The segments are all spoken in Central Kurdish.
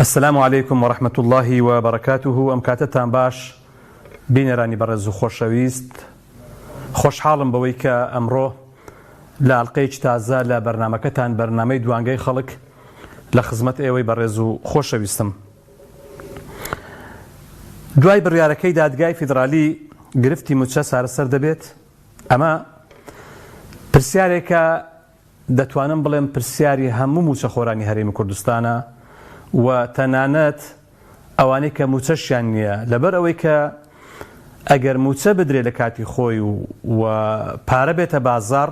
السلام علیکم و رحمة اللە و برکاته ئەم کاتەتان باش بینەرانی بەڕێز و خۆشەویست خۆشحاڵم بەوەی کە ئەمڕۆ لە ئەڵلقەیەکی تازە لە بەرنامەکەتان بەرنامەی دوانگەی خەڵک لە خزمەت ئێوەی بەڕێز و خۆشەویستم دوای بڕیارەکەی دادگای فیدرالی گرفتی موچە سارەسەر دەبێت ئەمە پرسیارێکە دەتوانم بڵێم پرسیاری هەموو مووچەخۆرانی هەرێمی کوردستانە و تەنانەت ئەوانەی کە مووچەشیان نییە، لەبەر ئەوەی کە ئەگەر مووچە بدرێ لە کاتی خۆی و و پارە بێتە بازاڕ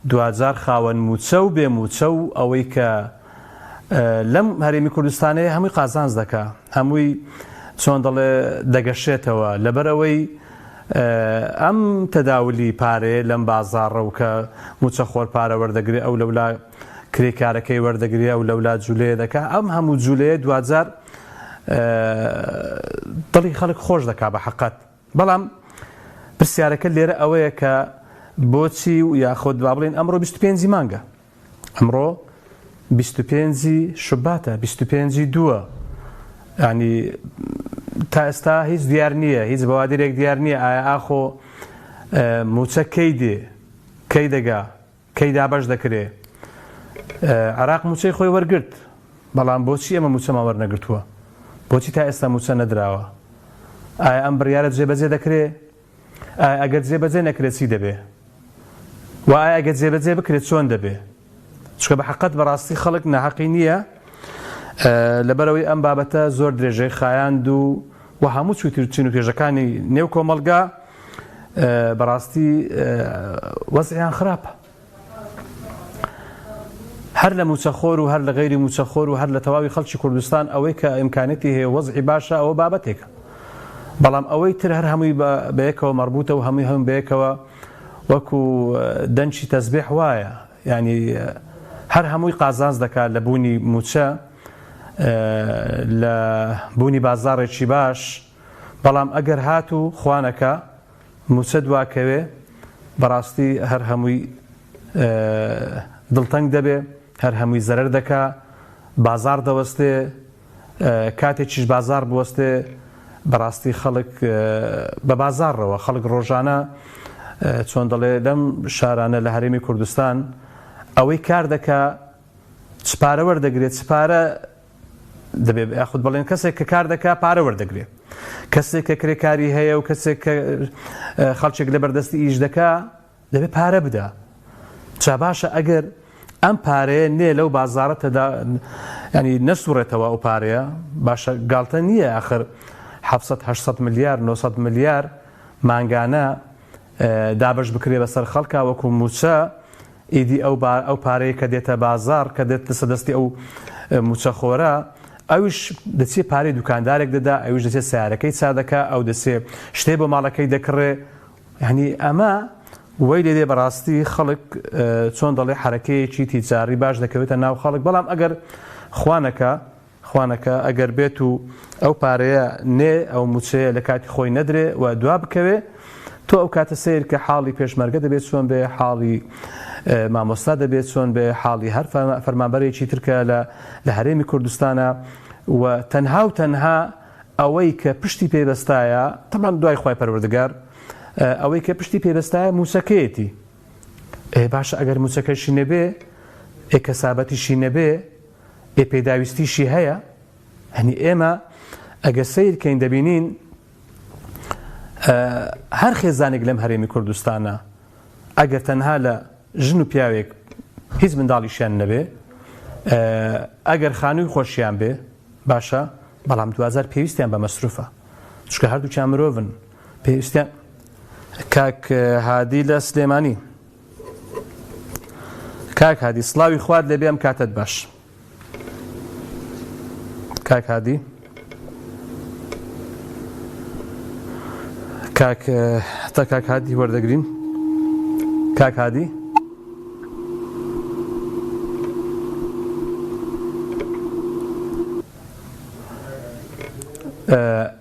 دواجار خاوەن مووچە و بێ مووچە و ئەوەی کە لەم هەرێمی کوردستانەیە هەمووی قازانج دەکا هەمووی چۆن دەڵێ دەگەشێتەوە لەبەر ئەوەی ئەم تەداولی پارەیە لەم بازاڕە و کە مووچەخۆر پارە وەردەگرێ ئەو لەولا کرێی کارەکەی وەردەگرێ ئەو لەولا جولەیە دەکا ئەم هەموو جولەیە دواجار دڵی خەڵک خۆش دەکا بە حەقەت بەڵام پرسیارەکە لێرە ئەوەیە کە بۆچی و یاخود با بڵێن ئەمڕۆ 25 مانگە ئەمڕۆ 25 ی شوباتە 25 ی دووە ینی تا ئێستا هیچ دیار نییە هیچ بەوادیرێک دیار نییە ئایا ئاخۆ موچە کەی دێ کەی دەگا کەی دابەش دەکرێ عراق موچەی خۆی وەرگرت بەڵام بۆچی ئێمە موچەمان وەرنەگرتووە بۆچی تا ئێستا موچە نەدراوە ئایا ئەم بڕیارە جێبەجێ دەکرێ ئایا ئەگەر جێبەجێ نەکرێت چی دەبێ؟ وە ئایا ئەگەر جێبەجێ بکرێت چۆن دەبێ؟ چونکە بە حەقەت بەڕاستی خەڵک ناحەقی نییە لەبەرەوەی ئەم بابەتە زۆر درێژەی خایاند و و هەموو چوتر چین و توێژەکانی نێو کۆمەڵگا بەڕاستی وەزعیان خراپە. هەر لە مووچەخۆر و هەر لە غەیری مووچەخۆر و هەر لە تەواوی خەڵکی کوردستان ئەوەی کە ئیمکانیەتی هەیە و وەزعی باشە ئەوە بابەتێکە بەڵام ئەوەی تر هەر هەمووی بەیەکەوە مەڕبوتە و هەمووی هەم بەیەکەوە وەکو دەنکی تەزبێح وایە یعنی هەر هەمووی قازانج دەکات لە بوونی مووچە لە بوونی بازاڕێکی باش بەڵام ئەگەر هات و خوانەکە موچە دواکەوێ بەڕاستی هەر هەمووی دڵتەنگ دەبێ هەر هەمووی زەرەر دەکا بازاڕ دەوەستێ کاتێکیش بازاڕ بوەستێ بەڕاستی خەڵک بە بازاڕەوە خەڵک ڕۆژانە چۆن دەڵێ لەم شارانە لە هەرێمی کوردستان ئەوەی کار دەکا چ پارە وەردەگرێت چ پارە دەبێ یاخود بڵێن کەسێک کە کار دەکا پارە وەردەگرێ کەسێک کە کرێکاری هەیە و کەسێک کە خەڵکێک لە بەردەستی ئیش دەکا دەبێ پارە بدا چا باشە ئەگەر ئەم پارەیە نێ لەو بازارە تەدا ینی نەسوڕێتەوە ئەو پارەیە باشە گاڵتە نییە آخر 700 800 ملیار 900 ملیار مانگانە دابش بکرێ بەسەر خەڵکا وەکو موچە ئیدی ئەو ئەو پارەیە کە دێتە بازاڕ کە دێتە سەر دەستی ئەو مووچەخۆرە ئەویش دەچێ پارەی دوکاندارێک دەدا ئەویش دەچێت سیارەکەی چا دەکا ئەو دەچێ شتێ بۆ ماڵەکەی دەکڕێ یعنی ئەمە وەی لێ دێ بەڕاستی خەڵک چۆن دەڵێ حرەکەیەکی تیجاری باش دەکەوێتە ناو خەڵک بەڵام ئەگەر خوانەکە خوانەکە ئەگەر بێت و ئەو پارەیە نێ ئەو موچەیە لە کاتی خۆی نەدرێ و دوا بکەوێ تۆ ئەو کاتە سەیر کە حاڵی پێشمەرگە دەبێت چۆن بێ حاڵی مامۆستا دەبێت چۆن بێ حاڵی هەر فەرمانبەرێکی ترکە لە لە هەرێمی کوردستانە و تەنها و تەنها ئەوەی کە پشتی پێبەستایە تەبعەن دوای خوای پەروەردگار ئەوەی کە پشتی پێبەستایە موچەکەیەتی ئێ باشە ئەگەر موچەکەشی نەبێ ئێ کەسابەتیشی نەبێ ئێ پێداویستیشی هەیە هەنی ئێمە ئەگەر سەیر کەین دەبینین هەر خێزانێک لەم هەرێمی کوردستانە ئەگەر تەنها لە ژن و پیاوێک هیچ منداڵیشیان نەبێ ئەگەر خانووی خۆشیان بێ باشە بەڵام دوازار پێویستیان بە مەسروفە چونکە هەردووکیان مرۆڤن پێویستیان کاک هادی لە سلێمانی کاک هادی سڵاوی خوات لێبێ ئەم کاتەت باش کاک هادی کاک تا کاک هادی وەردەگرین کاک هادی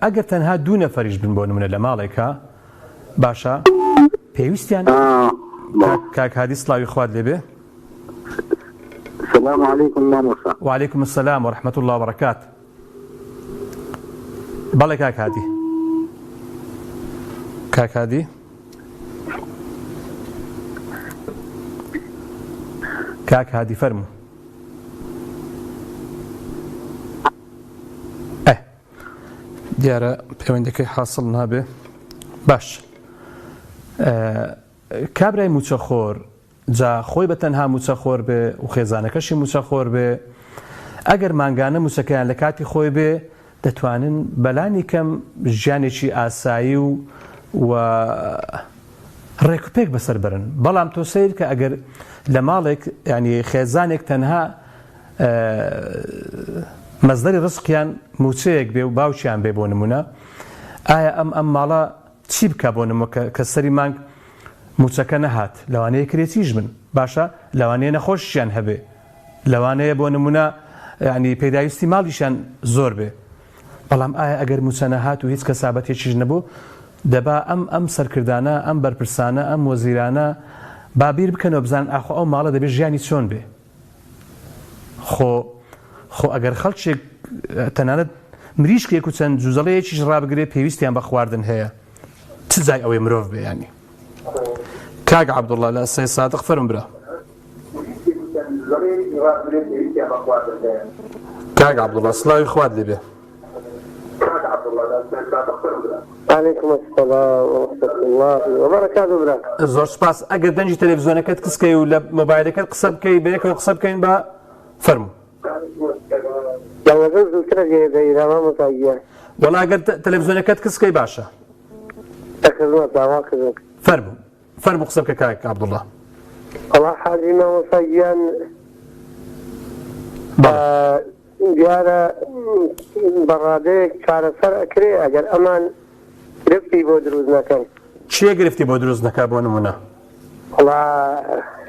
ئەگەر تەنها دوو نەفەریش بن بۆ نمونە لە ماڵێکە باشە پێویستیان کاک هادی سڵاوی خوات لێبێ. سلام علیکم مامۆستا. وعلیکم السلام ورحمة اللە وبرکات. بەڵێ کاک هادی. کاک هادی. کاک هادی فەرموو. ئە دیارە پەیوەندەکەی حاصل نابێ باش کابرای موچەخۆر جا خۆی بە تەنها موچەخۆر بێ و خێزانەکەشی موچەخۆر بێ ئەگەر مانگانە موچەکەیان لە کاتی خۆی بێ دەتوانن بەلانی کەم ژیانێکی ئاسایی و و ڕێکوپێک بەسەر بەرن بەڵام تۆ سەیر کە ئەگەر لە ماڵێک ینی خێزانێک تەنها مەزدەری ڕزقیان موچەیەک بێ و باوکیان بێ بۆ نمونە ئایا ئەم ئەم ماڵە چی بکا بۆ نموە کە سەری مانگ موچەکە نەهات لەوانەیە کرێچیش بن باشە لەوانەیە نەخۆشیشیان هەبێ لەوانەیە بۆ نمونە یعنی پێداویستی ماڵیشیان زۆر بێ بەڵام ئایا ئەگەر موچە نەهات و هیچ کەسابەتێکیش نەبوو دەبا ئەم ئەم سەرکردانە ئەم بەرپرسانە ئەم وەزیرانە با بیر بکەنەوە بزانن ئاخۆ ئەو ماڵە دەبێ ژیانی چۆن بێ خۆ خۆ ئەگەر خەڵکێک تەنانەت مریشکێک و چەند جوزەڵەیەکیش ڕابگرێ پێویستیان بە خواردن هەیە چ جای ئەوەی مرۆڤ بێ ینی کاک عەبدوڵڵا لە سەید سادق فەرم برا کاک عەبدوڵڵا سڵاوی خوات لێ بێ علیکم السلام ورحمة الله وبركاته برا زۆر سپاس ئەگەر دەنگی تەلەڤزیۆنەکەت کسکەی و لە مۆبایلەکەت قسە بکەی بەیەکەوە قسە بکەین بە فەرموو دەنگەکە زووترە لێ دەیرا مامۆستا گیان وەڵا ئەگەر تەلەڤزیۆنەکەت کسکەی باشە لە خزمەت وا کردم فەرموو فەرموو قسە بکە کاک عەبدوڵڵا. وەڵا حاجی مامۆستا گیان دیارە بە ڕادەیەک چارەسەر ئەکرێ ئەگەر ئەمان گرفتی بۆ دروست نەکەن. کێ گرفتی بۆ دروست نەکا بۆ نمونە؟ وەڵا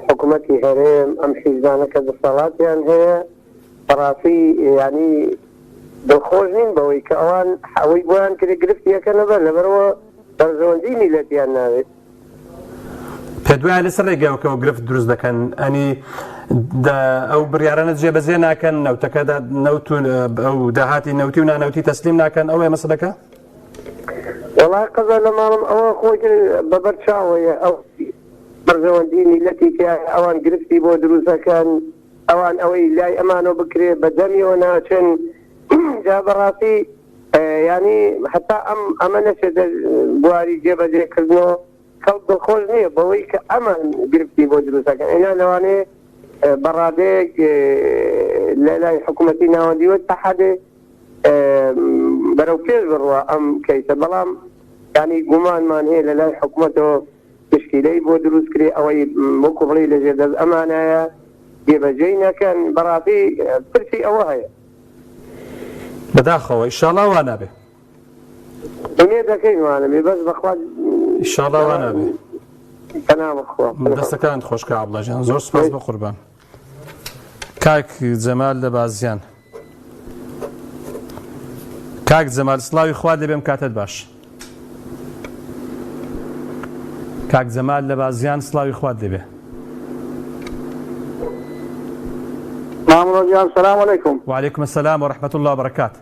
حکومەتی هەرێم ئەم حیزبانە کە دەسەڵاتیان هەیە بەڕاستی یانی دڵخۆش نین بەوەی کە ئەوان ئەوەی بۆیان کرێ گرفتی ئەکەنە بەر لەبەرئەوە بەرژەوەندی میلەتیان ناوێت. پێت وایە لەسەر ڕێگەوەکەەوە گرفت دروست دەکەن ئەنی ئەو بڕیارانە جێبەجێ ناکەن نەوتەکە نەوت ئەو داهاتی نەوتی و نانەوتی تەسلیم ناکەن ئەوەیە مەسەلەکە؟ وەڵای قەزا لە ماڵم ئەوە خۆی بەبەر چاوەیە ئەو بەرژەوەندی میلەتی تیایە ئەوان گرفتی بۆ دروست ئەکەن ئەوان ئەوەی لای ئەمانەوە بکرێ بە دەمیەوە ناچن جا بەڕاستی یانی هەتا ئەم ئەمە نەچێتە بواری جێبەجێ کردنەوە خەڵک دڵخۆش نییە بەوەی کە ئەمان گرفتی بۆ دروست ئەکەن ئینا لەوانەیە بە ڕادەیەک لە لای حکوومەتی ناوەندیوە تا حدێ بەرەو پێش بڕوا ئەم کەیسە بەڵام یانی گومانمان هەیە لە لای حکوومەتەوە مشکیلەی بۆ دروست کرێ ئەوەی وەکو بڵێی لەژێر دەست ئەمانایە جێبەجێی نەکەن بەڕاستی ترسی ئەوە هەیە. بەداخەوە ئیشاڵا وا نابێ. ئومێد دەکەین وا نەبێ بەس بەخوا ئیشاڵا وا نابێ. پەنا بەخوا. دەستەکانت خۆش کاک عەبدوڵا گیان زۆر سوپاس بەقوربان. کاک جەمال لە بازیان. کاک جەمال سڵاوی خوات لێبێم کاتت باش. کاک جەمال لە بازیان سڵاوی خوات لێبێ. مامۆستا گیان سلام علیکم. وعلیکم السلام و رحمة الله وبرکات.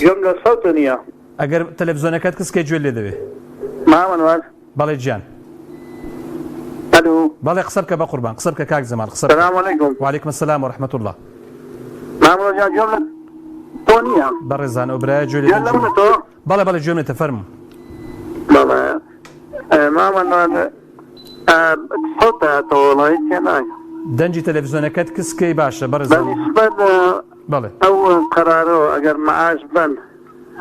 گوێم لە سەوتە نییە. ئەگەر تەلەفزیۆنەکەت کز کەی گوێت لێ دەبێ. مام ئەنوەر. بەڵێ گیان. ئەلو. بەڵێ قسە بکە بەقوربان قسە بکە کاک جەمال قسە بکە. سلام علیکم. وعلیکم السلام و رحمة اللە. مامۆستا گیان گوێم لە تۆ نییە. بەڕێزان ئەو برایە گوێ لێ گوێت لە منە تۆ؟ بەڵێ بەڵێ گوێم لێتە فەرموو. بەڵێ مام ئەنوەر سەوت هاتەوە وەڵا هیچ تێناگەم. دەنگی تەلەفزیۆنەکەت کز کەی باشە بەڕێزان. بەنیسبەت بەڵێ. ئەو قەرارەوە ئەگەر مەعاش بەن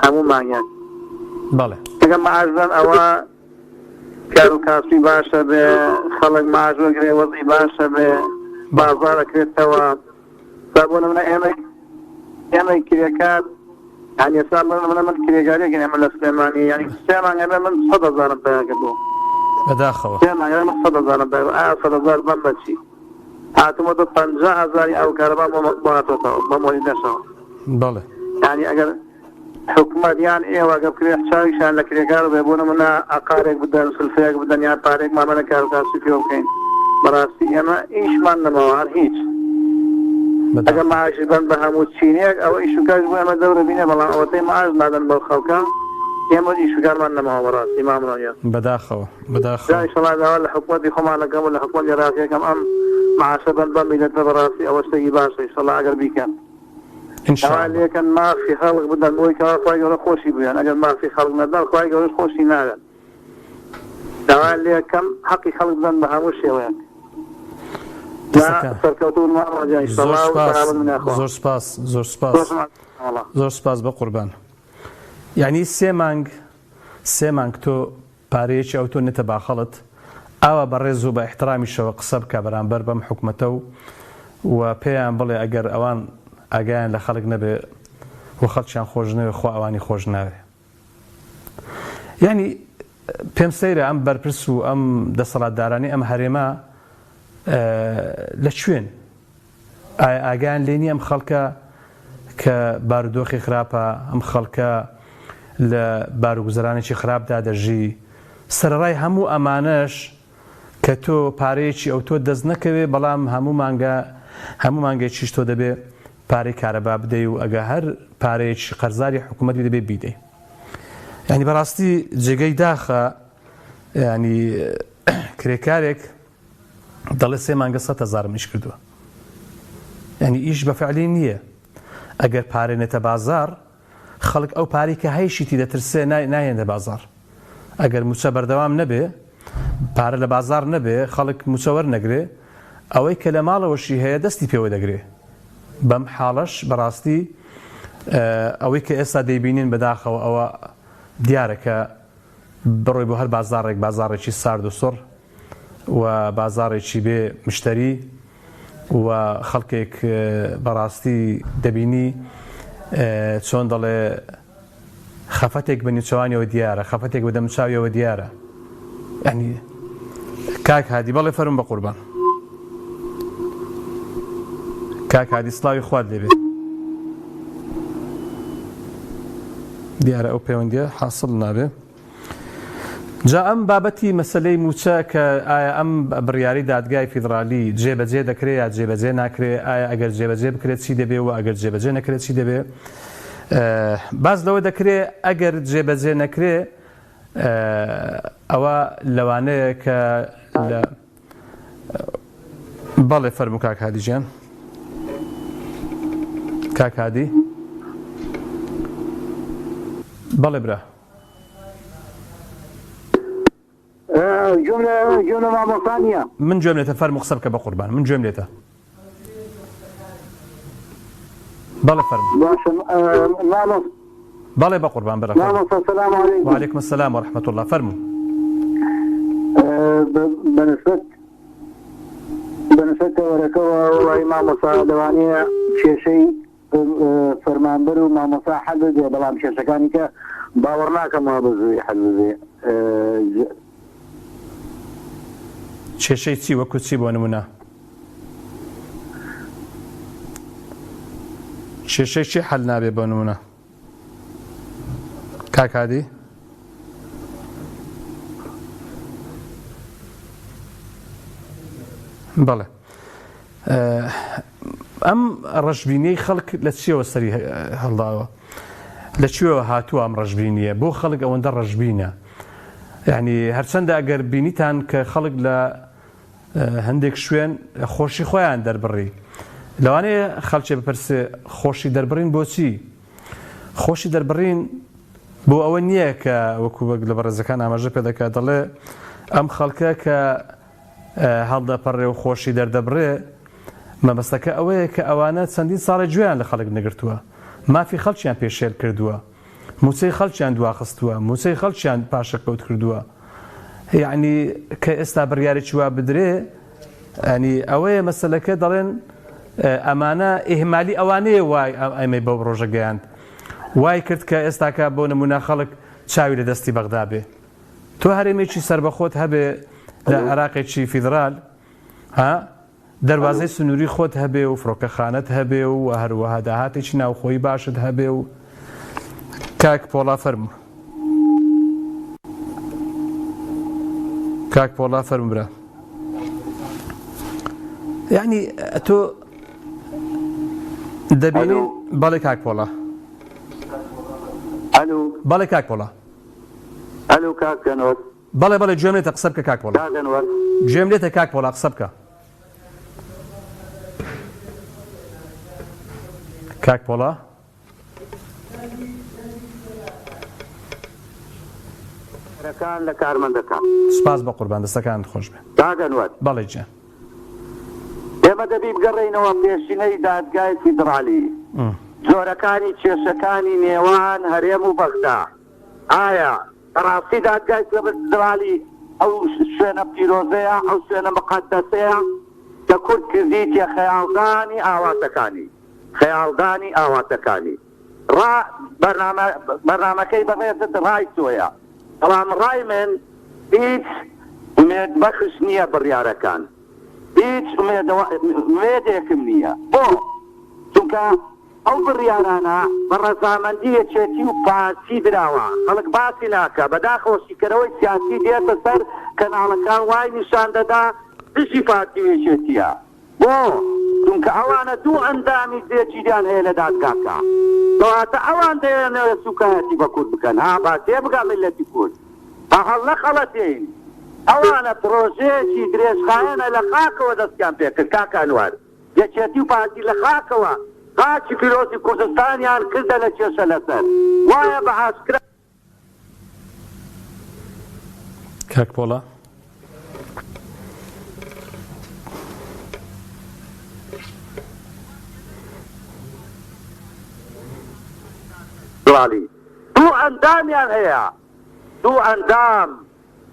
هەموو مانگێک. بەڵێ. ئەگەر مەعاش بەن ئەوە کار و کاسبی باشە بێ خەڵک مەعاش وەگرێ وەزعی باشە بێ بازاڕ ئەکرێتەوە جا بۆ نمونە ئێمەی ئێمەی کرێکار یانی ئێستا بۆ نمونە من کرێکارێکین ئێمە لە سلێمانی یانی سێ مانگ ئەبێ من سەد هەزارم پەیا کردووە بەداخەوە سێ مانگ ئەبێ من سەد هەزارم پەیا ئایا سەد هەزار بەم بە چی هاتوومەتە پەنجا هەزاری ئاو کارەبا بۆ هاتۆتەوە بە مۆلیدەشەوە بەڵێ یانی ئەگەر حکومەت یان ئێوە گەر بکرێ چاویشیان لە کرێکار بێ بۆ نمونە عەقارێک بدەن سلفەیەک بدەن یان پارەیەک مامەلە کار و کاسبی پێوە بکەین بەڕاستی ئێمە ئیشمان نەماوە هەر هیچ. ئەگەر معاشیش بەن بە هەموو چینێک ئەوە ئیش و کاریش بۆ ئێمە دەورە بینێ بەڵام ئەوەتەی معاش نادەن بەو خەڵکە ئێمە ئیش و کارمان نەماوە بەڕاستی مام ڕەنیا. بەداخەوە بەداخەوە. جا ئیشەڵا داوا لە حکومەتی خۆمان ئەکەم و لە حکومەتی عێراقی ئەکەم ئەم معاشە بەن بەم میللەتە بەڕاستی ئەوە شتێکی باشە ئیشەڵا ئەگەر بیکەن. ان شاء داوا اللە. لێکەن مافی خەڵک بدەن بۆی کەوا خوای گەورە خۆشی بوێن ئەگەر مافی خەڵک نەدەن خوای گەورەش خۆشی ناوێن. داوا لێکەم حەقی خەڵک بدەن بە هەموو شێوەیەک. دەستەکان. سەرکەوتوو بن مامۆستا گیان زۆر ئیشەڵا و سوپاس سەلامەت بن یاخوا. زۆر سوپاس زۆر سوپاس وەڵا. زۆر سوپاس بەقوربان یانی سێ مانگ سێ مانگ تۆ پارەیەکی ئەوتۆ نێتە باخەڵت ئاوا بە ڕێز و بە ئیحترامیشەوە قسە بکە بەرامبەر بەم حکومەتە و و پێیان بڵێ ئەگەر ئەوان ئاگایان لە خەڵک نەبێ و خەڵکیان خۆش نەوێ خوا ئەوانی خۆش ناوێ. یانی پێم سەیرە ئەم بەرپرس و ئەم دەسەڵاتدارانی ئەم هەرێمە لە کوێن؟ ئایا ئاگایان لێ نییە ئەم خەڵکە کە بارودۆخی خراپە، ئەم خەڵکە لە باروگوزەرانێکی خراپدا دەژی، سەرەڕای هەموو ئەمانەش کە تۆ پارەیەکی ئەوتۆت دەست نەکەوێ بەڵام هەموو مانگە هەموو مانگێکیش تۆ دەبێ پارەی کارەبا بدەی و ئەگە هەر پارەیەکی قەرزاری حکوومەت بی دەبێ بیدەی یعنی بەڕاستی جێگەی داخە ینی کرێکارێک دەڵێ سێ مانگە سە هەزارم ئیش کردووە ینی ئیش بە فعلی نییە ئەگەر پارە نێتە بازار خەڵک ئەو پارەی کە هەیشیتی دەترسێ نایەنێتە بازاڕ. ئەگەر مووچە بەردەوام نەبێ، پارە لە بازاڕ نەبێ، خەڵک مووچە وەرنەگرێ، ئەوەی کە لە ماڵەوەشی هەیە دەستی پێوە دەگرێ. بەم حاڵەش بەڕاستی ئەوەی کە ئێستا دەیبینین بەداخەوە ئەوە دیارە کە بڕۆی بۆ هەر بازاڕێک، بازاڕێکی سارد و سڕ و بازاڕێکی بێ مشتەری و خەڵکێک بەڕاستی دەبینی چۆن دەڵێ خەفەتێک بە نیوچەوانیەوە دیارە خەفەتێک بە دەموچاویەوە دیارە ینی کاک هادی بەڵێ فەرم بە قوربان کاک هادی سلاوی خوات لێبێ دیارە ئەو پەیوەندیە حاصل نابێ. جا ئەم بابەتی مەسەلەی مووچە کە ئایا ئەم بڕیارەی دادگای فیدڕالی جێبەجێ دەکرێ یا جێبەجێ ناکرێ، ئایا ئەگەر جێبەجێ بکرێت چی دەبێ و ئەگەر جێبەجێ نەکرێت چی دەبێ؟ باس لەوە دەکرێ ئەگەر جێبەجێ نەکرێ ئەوە لەوانەیە کە لە بەڵێ فەرموو کاک هادی گیان. کاک هادی بەڵێ برا. گوێم لە گوێم لە مامۆستا نییە. من گوێم لێتە فەرموو قسە بکە بەقوربان من گوێم لێتە. بەڵێ فەرموو. باشە مامۆستا. بەڵێ بەقوربان برا فەرموو. مامۆستا سلام علیکم. وعلیکم السلام ورحمة الله فەرموو. بەنسبەت بەنسبەت تەوەرەکەوە وەڵی مامۆستا لەوانەیە کێشەی فەرمانبەر و مامۆستا حەل ببێ بەڵام کێشەکانی کە باوەڕ ناکەم وا بە زووی حەل ببێ. کێشەی چی وەکو چی بۆ نمونە؟ کێشەی چی حەل نابێ بۆ نمونە؟ کاک هادی؟ بەڵێ ئەم ڕەشبینیەی خەڵک لە چیەوە سەری هەڵداوە؟ لە کوێوە هاتووە ئەم ڕەشبینیە؟ بۆ خەڵک ئەوەندە ڕەشبینە؟ یعنی هەرچەندە ئەگەر بینیتان کە خەڵک لە هەندێک شوێن خۆشی خۆیان دەربڕی لەوانەیە خەڵکێ بپرسێ خۆشی دەربڕین بۆچی؟ خۆشی دەربڕین بۆ ئەوە نییە کە وەکو وەک لە بەڕێزەکان ئاماژە پێ دەکات دەڵێ ئەم خەڵکە کە هەڵدەپەڕێ و خۆشی دەردەبڕێ، مەبەستەکە ئەوەیە کە ئەوانە چەندین ساڵە گوێیان لە خەڵک نەگرتووە، مافی خەڵکیان پێشێل کردووە، مووچەی خەڵکیان دواخستووە، مووچەی خەڵکیان پاشەکەوت کردووە. یەعنی کە ئێستا بڕیارێکی وا بدرێ، یەعنی ئەوەیە مەسەلەکە دەڵێن ئەمانە ئیهمالی ئەوانەیە وای ئێمەی بەو ڕۆژە گەیاند. وای کرد کە ئێستاکە بۆ نموونە خەڵک چاوی لە دەستی بەغدا بێ. تۆ هەرێمێکی سەربەخۆت هەبێ لە عێراقێکی فیدرال ها دەروازەی سنووری خۆت هەبێ و فڕۆکەخانەت هەبێ و هەروەها داهاتێکی ناوخۆی باشت هەبێ و کاک پۆڵا فەرموو کاک پۆڵا فەرموو برا یعنی تۆ. دەبینین بەڵێ کاک پۆڵا. ئەلو. بەڵێ کاک پۆڵا. ئەلو کاک ئەنوەر. بەڵێ بەڵێ گوێم لێتە قسە بکە کاک پۆڵا. کاک ئەنوەر. گوێم لێتە کاک پۆڵا قسە بکە. کاک پۆڵا. کەرەکان لە کارمەندەکان. سوپاس بەقوربان دەستەکانت خۆش بێ. کاک ئەنوەر. بەڵێ گیان. ئێمە دەبی بگەڕێینەوە پێشینەی دادگای فیدڕالی، جۆرەکانی کێشەکانی نێوان هەرێم و بەغدا. ئایا بەڕاستی دادگای فیدڕالی ئەو شوێنە پیرۆزەیە، ئەو شوێنە مقەدەسەیە کە کورد کردیتیە خەیاڵدانی ئاواتەکانی؟ خەیاڵدانی ئاواتەکانی. ڕا بەرنامە بەرنامەکەی بەڕێزت ڕای تۆیە بەڵام ڕای من هیچ ئومێد بەخش نییە بڕیارەکان هیچ ئومێدەوە ئومێدێکم نییە بۆ چونکە ئەو بڕیارانە بە ڕەزامەندی یەکێتی و پارتی دراوە خەڵک باسی ناکا بەداخەوە شیکەرەوەی سیاسی دێتە سەر کەناڵەکان وای نیشان دەدا دژی پارتی و یەکێتیە بۆ؟ چونکە ئەوانە دوو ئەندامی جێگیریان هەیە لە دادگاکە، کەواتە ئەوان دەیانەوێت سوکایەتی بە کورد بکەن، ها با تێبگا میللەتی کورد، با هەڵنەخەڵەتێین، ئەوانە پرۆژەیەکی درێژخایەنە لە خاکەوە دەستیان پێکرد کاکە ئەنوەر، یەکێتی و پارتی لە خاکەوە خاکی پیرۆزی کوردستانیان کردە لە کێشە لەسەر، وایە بە ئاشکرا. کاک پۆڵا. گوڵاڵی دوو ئەندامیان هەیە دوو ئەندام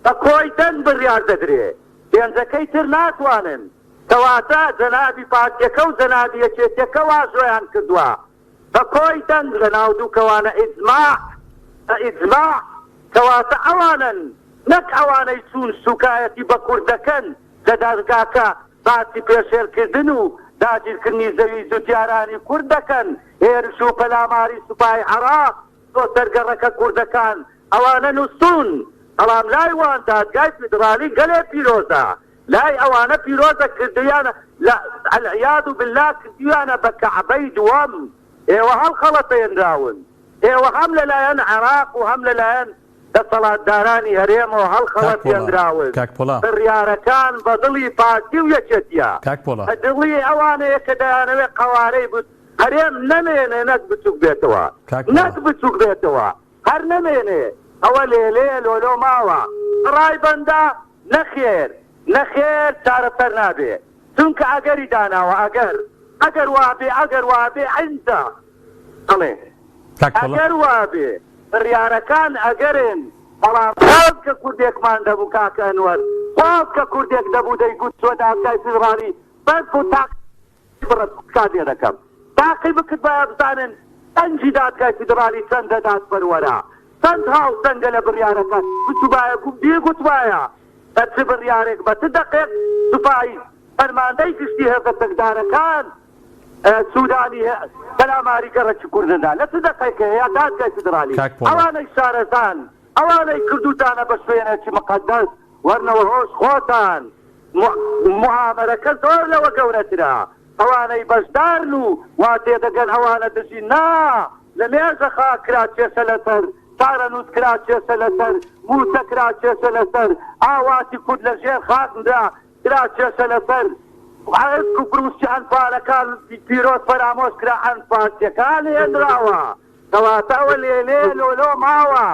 بە کۆی دەنگ بڕیار دەدرێ پێنجەکەی تر ناتوانن کەواتە جەنابی پارتیەکە و جەنابی یەکێتیەکە واژۆیان کردوە بە کۆی دەنگ لە ناو دووکەوانە ئیجماع بە ئیجماع کەواتە ئەوانەن نەک ئەوانەی چوون سوکایەتی بە کورد دەکەن لە دادگاکە باسی پێشێلکردن و داگیرکردنی زەوی جوتیارانی کورد دەکەن هێرش و پەلاماری سوپای عێراق بۆ سەر گەڕەکە کوردەکان ئەوانە نوستوون بەڵام لای وان دادگای فیدڕالی گەلێ پیرۆزە لای ئەوانە پیرۆزە کردویانە لە العیاذ باللە کردویانە بە کەعبەی دووەم ئێوە هەڵخەڵەتێنراون ئێوە هەم لەلایەن عێراق و هەم لەلایەن دەسەڵاتدارانی هەرێمەوە کاک پۆڵا هەڵخەڵەتێنراون کاک پۆڵا. بڕیارەکان بە دڵی پارتی و یەکێتیە کاک پۆڵا. بە دڵی ئەوانەیە کە دەیانەوێت قەوارەی هەرێم نەمێنێ نەک بچوک بێتەوە کاک پۆڵا. نەک بچوک بێتەوە هەر نەمێنێ ئەوە لێلێ لۆلۆ ماوە ڕای بەندە نەخێر نەخێر چارەسەر نابێ چونکە ئەگەری داناوە ئەگەر ئەگەر وابێ ئەگەر وابێ ئینجا ئەڵێ کاک پۆڵا. ئەگەر وابێ بڕیارەکان ئەگەرن بەڵام خۆزگە کوردێکمان دەبوو کاکە ئەنوەر خۆزگە کوردێک دەبوو دەیگوت چوە دادگای فیدڕاڵی بەس بۆ تاقی بڕە تکات لێ دەکەم تاقی بکردبایە بزانن دەنگی دادگای فیدڕالی چەندە دادپەروەرە چەند هاوسەنگە لە بڕیارەکان بچوبایە بیگوتبایە بە چ بڕیارێک بە چ دەقێک سوپای فەرماندەی گشتی هێزە چەکدارەکان سودانی پەلاماری گەڕەکی کوردەدا لە چ دەقێک هەیە دادگای فیدڕالی کاک پۆڵا. ئەوانەی شارەزان ئەوانەی کردوتانە بە شوێنێکی مقەدەس وەرنەوە هۆش خۆتان موئامەرەکە زۆر لەوە گەورەترە ئەوانەی بەشدارن و وا تێدەگەن ئەوانە دژین نا لە مێژە خاک کرا کێشە لەسەر چارەنووس کرا کێشە لەسەر مووچە کرا کێشە لەسەر ئاواتی کورد لە ژێر خاک نرا کرا کێشە لەسەر ئەسک و بروسکی ئەنفالەکان پیرۆز فەرامۆش کرا ئەنفالچیەکان هێنراوە کەواتە ئەوە لێلێ لۆلۆ ماوە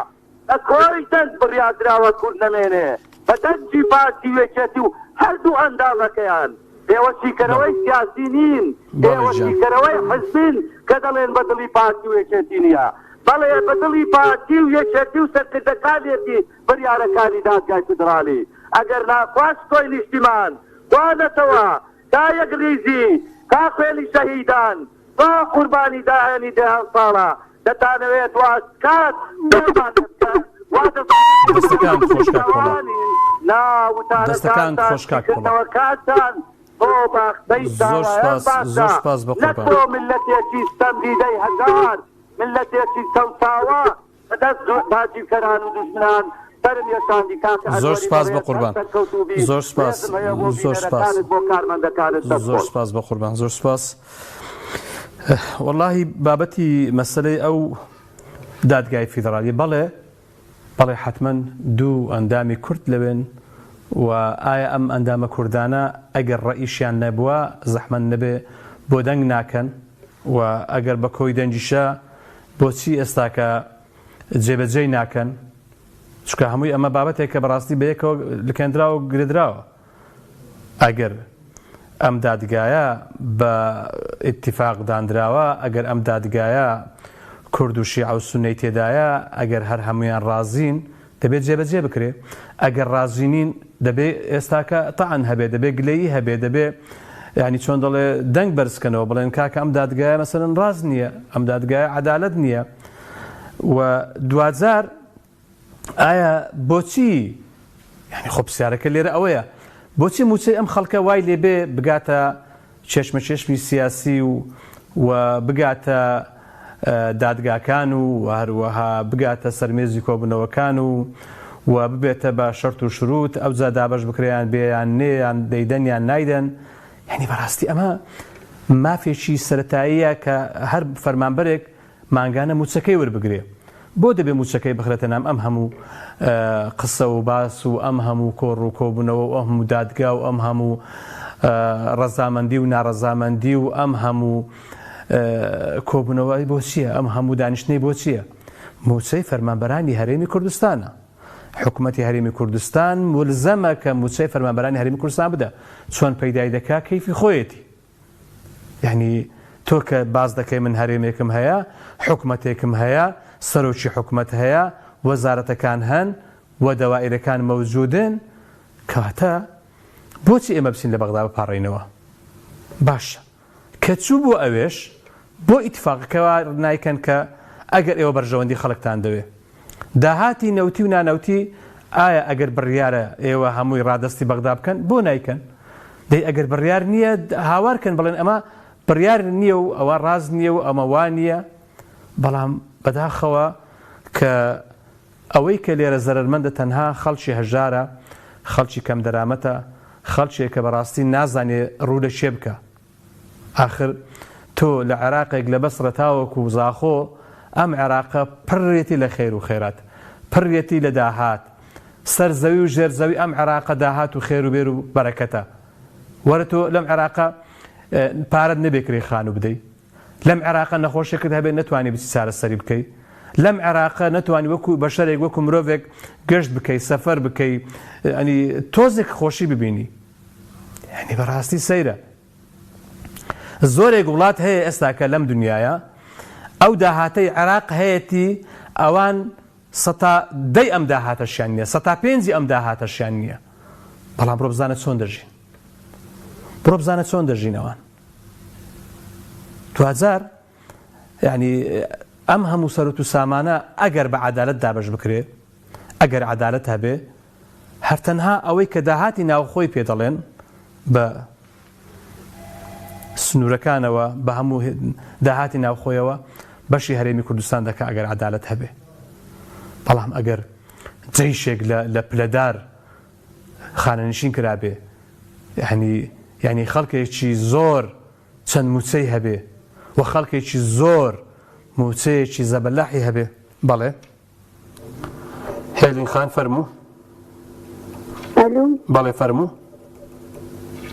بە کۆی دەنگ بڕیار دراوە کورد نەمێنێ، بە دەنگی پارتی و یەکێتی و هەردوو ئەندامەکەیان. ئێوە شیکەرەوەی سیاسی نین، ئێوە شیکەرەوەی حزبین کە دەڵێن بە دڵی پارتی و یەکێتی نییە. بەڵێ بە دڵی پارتی و یەکێتی و سەرکردەکانیەتی بڕیارەکانی دادگای فیدڕاڵی. ئەگەر نا کوا شکۆی نیشتیمان، کوا نەتەوە، کا یەکڕیزی، کا خوێنی شەهیدان، با قوربانی دایانی دەیان ساڵە دەتانەوێت وا کات دەرمان بکەن وا دەزانن دەستەکانت خۆش کاک پۆڵا. تاوانین نا دەستەکانت وتارەکانتان خۆش کاک پۆڵا. شیکردنەوەکانتان بۆ باخچەی زۆر ساوایان سوپاس زۆر باشە سوپاس بە نەک قوربان. بۆ میللەتێکی ستەمدیدەی هەژار میللەتێکی چەوساوە بەدەست داگیرکەران و دوژمنان سەرم یەشاندی کاکە زۆر ئەنوەری سوپاس بەڕێز هەر بەقوربان سەرکەوتوو بی زۆر سوپاس ڕێزم هەیە بۆ زۆر سوپاس بینەرەکانت بۆ کارمەندەکانت دەست زۆر خۆش. سوپاس بەقوربان زۆر سوپاس. وەڵاهی بابەتی مەسەلەی ئەو دادگای فیدڕالی بەڵێ بەڵێ حەتمەن دوو ئەندامی کورد لەوێن و ئایا ئەم ئەندامە کوردانە ئەگەر ڕەئیشیان نەبووە زەحمەت نەبێ بۆ دەنگ ناکەن و ئەگەر بە کۆی دەنگیشە بۆچی ئێستاکە جێبەجێی ناکەن چونکە هەمووی ئەمە بابەتێکە بەڕاستی بەیەکەوە لکێندراوە و گرێدراوە. ئەگەر ئەم دادگایە بە ئیتیفاق داندراوە، ئەگەر ئەم دادگایە کورد و شیعە و سوننەی تێدایە، ئەگەر هەر هەموویان ڕازین، دەبێ جێبەجێ بکرێ. ئەگەر ڕازی نین، دەبێ ئێستاکە تەعن هەبێ، دەبێ گلەیی هەبێ، دەبێ یانی چۆن دەڵێ دەنگ بەرز کەنەوە بڵێن کاکە ئەم دادگایە مەسەلەن ڕاست نییە، ئەم دادگایە عەدالەت نییە و دواجار ئایا بۆچی یانی خۆ پرسیارەکە لێرە ئەوەیە بۆچی موچەی ئەم خەڵکە وای لێبێ بگاتە چێشمە چێشمی سیاسی و و بگاتە دادگاکان و هەروەها بگاتە سەرمێزی کۆبوونەوەکان و و ببێتە بە شەرت و شروت ئەوجا دابەش بکرێیان بێیان نێ یان دەیدەن یان نایدەن یعنی بەڕاستی ئەمە مافێکی سەتاییە کە هەر فەرمانبەرێک مانگانە موچەکەی وەربگرێ بۆ دەبێ موچەکەی بخرێتە نام ئەم هەموو قسە و باس و ئەم هەموو کۆڕ و کۆبوونەوە و ئەم هەموو دادگا و ئەم هەموو ڕەزامەندی و ناڕەزامەندی و ئەم هەموو کۆبوونەوەی بۆ چییە ئەم هەموو دانیشتنەی بۆ چییە موچەی فەرمانبەرانی هەرێمی کوردستانە حکوومەتی هەرێمی کوردستان ملزەمە کە موچەی فەرمانبەرانی هەرێمی کوردستان بدە چۆن پەیدای دەکا کەیفی خۆیەتی یانی تۆ کە باس دەکەی من هەرێمێکم هەیە، حکومەتێکم هەیە، سەرۆکی حکومەت هەیە، وەزارەتەکان هەن و دەوائیرەکان مەوجودن، کەواتە بۆچی ئێمە بچین لە بەغدا بپاڕێینەوە؟ باشە کە چوو بۆ ئەوێش بۆ ئیتفاقەکە وا نایکەن کە ئەگەر ئێوە بەرژەوەندی خەڵکتان دەوێ داهاتی نەوتی و نانەوتی ئایا ئەگەر بڕیارە ئێوە هەمووی ڕادەستی بەغدا بکەن بۆ نایکەن؟ دەی ئەگەر بڕیار نییە هاوار کەن بڵێن ئەمە بڕیار نییە و ئەوە ڕاست نییە و ئەمە وا نییە بەڵام بەداخەوە کە ئەوەی کە لێرە زەرەرمەندە تەنها خەڵکی هەژارە خەڵکی کەمدەرامەتە خەڵکێکە بەڕاستی نازانێ ڕوو لە کێ بکا. ئاخر تۆ لە عێراقێک لە بەسڕە تاوەکو زاخۆ ئەم عێراقە پڕیەتی لە خێر و خێرات پڕیەتی لە داهات سەر زەوی و ژێر زەوی ئەم عێراقە داهات و خێر و بێر و بەرەکەتە وەرە تۆ لەم عێراقە پارەت نەبێ کرێی خانوو بدەی لەم عێراقە نەخۆشێکت هەبێ نەتوانی بچی چارەسەری بکەی لەم عێراقە نەتوانی وەکو بەشەرێک وەکو مرۆڤێک گەشت بکەی سەفەر بکەی ئەنی تۆزێک خۆشی ببینی یعنی بەڕاستی سەیرە زۆرێک وڵات هەیە ئێستاکە لەم دنیاە ئەو داهاتەی عێراق هەیەتی ئەوان سەتا دەی ئەم داهاتەشیان نییە سەتا پێنجی ئەم داهاتەشیان نییە بەڵام بڕۆ بزانە چۆن دەژین بڕۆ بزانە چۆن دەژین ئەوان دواجار یعنی ئەم هەموو سەرت و سامانە ئەگەر بە عدالت دابش بکرێ ئەگەر عدالت هەبێ هەر تەنها ئەوەی کە داهاتی ناوخۆی پێ دەڵێن بە سنوورەکانەوە بە هەموو داهاتی ناوخۆیەوە بەشی هەرێمی کوردستان دەکا ئەگەر عەدالەت هەبێ بەڵام ئەگەر جەیشێک لە پلەدار خانەنشین کرابێ یعنی یعنی خەڵکێکی زۆر چەند موچەی هەبێ و خەڵکێکی زۆر موچەیەکی زەبەلاحی هەبێ بەڵێ هێلین خان فەرموو. ئەلو. بەڵێ فەرموو.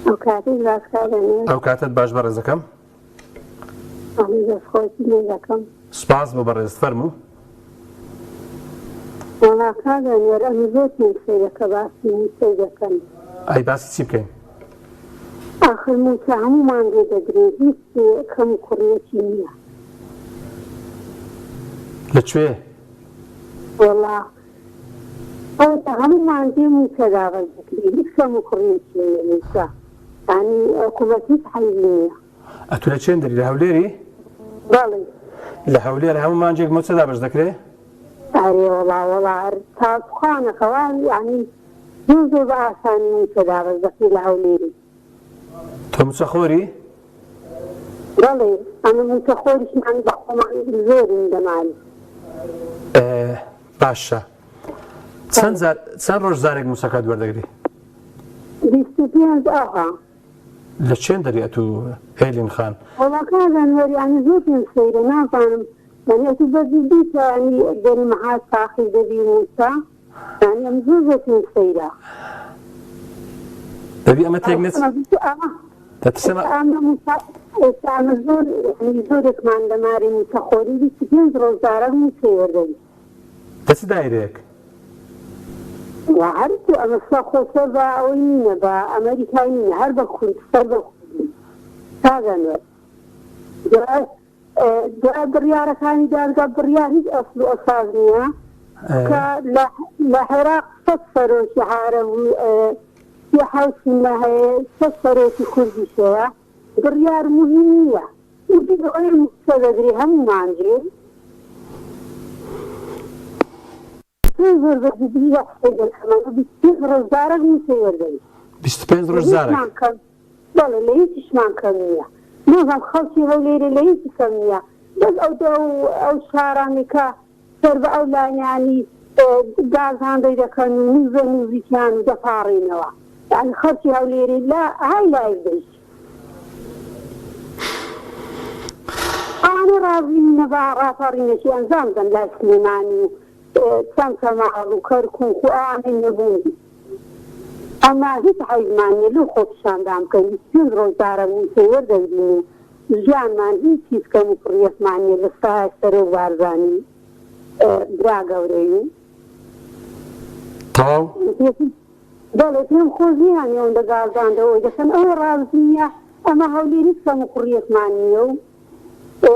ئەو کاتەی باش کاک ئەمیر. ئەو کاتەت باش بەڕێزەکەم. ئەمن دەستخۆشی لێ دەکەم. سپاس بۆ بەڕێزت فەرموو. وەڵا کاک ئەنوەر ئەمن زۆر پێم سەیرە کە باسی مووچەی دەکەن. ئەی باسی چی بکەین؟ ئاخر مووچە هەموو مانگێ دەدرێ هیچ کەم و کوڕیەکی نییە. لە کوێ؟ وەڵا ئەوەتا هەموو مانگێ مووچە دابەش دەکرێ هیچ کەم و کوڕیەکی نییە مووچە یانی حکوومەت هیچ عەیبی نییە. ئەتو لە چێندەری لە هەولێری؟ بەڵێ. لە هەولێر هەموو مانگێک مووچە دابەش دەکرێ؟ ئەرێ وەڵا وەڵا هەر تا سوخانەکەوە یانی زۆر زۆر بە ئاسانی مووچە دابەش دەکرێ لە هەولێری. تۆ مووچە خۆری؟ بەڵێ ئەمە مووچە خۆریشمان بە خۆمان زۆرین دەمان. باشە چەند جار چەند ڕۆژ جارێک مووچەکەت وەردەگری؟ 25 ئەوها. لە چێن دەری ئەتوو هێلین خان؟ وەڵا کاک ئەنوەر یانی زۆر پێم سەیرە نازانم یانی ئەتوو بە جدی کە یانی دەری معاش تاخیر دەبی مووچە یانی ئەم زۆر زۆر پێم سەیرە. دەبی ئەمە تێک نەچ دەترسم ئەمە مووچە ئێستا ئەمە زۆر یانی زۆرێکمان لە ماری مووچەخۆری 25 ڕۆژ جارەک مووچەی وەردەگرین. لە چ دایرەیەک؟ وە هەر کو ئەمە سە خۆ سەر بە ئەوەی نینە بە ئەمەریکای نینە هەر بە کورد سەر بە کوردی کاک ئەنوەر دوای دوای بڕیارەکانی دادگا بڕیار هیچ ئەسل و ئەساس نییە کە لە لە عێراق سەد سەرۆکی عارەب و شیعە و سوننە هەیە سەد سەرۆکی کوردیش هەیە بڕیار موهیم نییە موهیم ئەوەیە مووچە دەگری هەموومان جێ زۆر زۆر بە جدی لە قسەی دەکەم ئەمە 25 ڕۆژ جارەک مووچەی وەردەگرین 25 لە ڕۆژ جارەک هیچمان کەم بەڵێ لە هیچیشمان کەم نییە نازانم خەڵکی هەولێرێ لە هیچی کەم نییە بەس ئەو ئەو ئەو شارانەی کە سەر بە ئەو لایەنانی گازاندەی دەکەن و نوزە نوزیکیان و دەپاڕێنەوە یانی خەڵکی هەولێرێ لە های لایف دەیچ ئەوانە ڕازی نینە با ڕاپەڕینێکی ئەنجام بدەن لای سلێمانی و چەمچەماڵ و کەرکوک و ئەوانەی نەبوون ئەمە هیچ عەیبمان نیە لۆ خۆپیشاندان بکەین 25 ڕۆژ جارە مووچەی وەردەگرین و ژیانمان هیچ هیچ کەم و کوڕیەکمان نیە لە سایە سەرۆک بارزانی برا گەورەی و تەواو. بەڵێ پێم خۆش نیە یانی ئەوەندە گازاندە ئەوەی دەکەن ئەوە ڕاست نیە ئەمە هەولێر هیچ کەم و کوڕیەکمان نیە و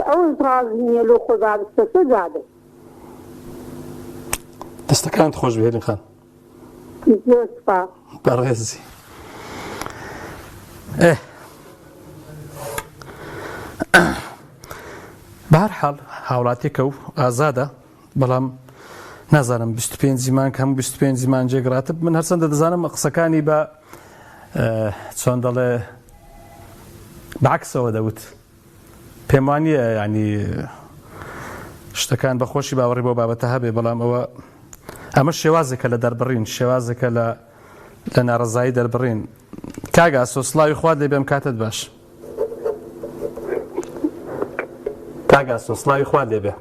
ئەوەش ڕازی نیە لۆ خۆی با بچتە سەر جادە. دەستەکانت خۆش بێ هێلین خان. زۆر سوپاس. بەڕێزی. ئێ بەهەرحاڵ هاوڵاتیەکە و ئازادە بەڵام نازانم 25 مانگ هەموو 25 مانجێک ڕاتب من هەرچەندە دەزانم قسەکانی بە چۆن دەڵێ بەعکسەوە دەوت پێم وانییە یانی شتەکان بە خۆشی باوەڕی بۆ بابەتە هەبێ بەڵام ئەوە ئەمە شێوازێکە لە دەربڕین شێوازێکە لە لە ناڕەزایی دەربڕین کاک ئاسۆ سڵاوی خوات لێ بێم کاتت باش کاک ئاسۆ سڵاوی خوات لێ بێ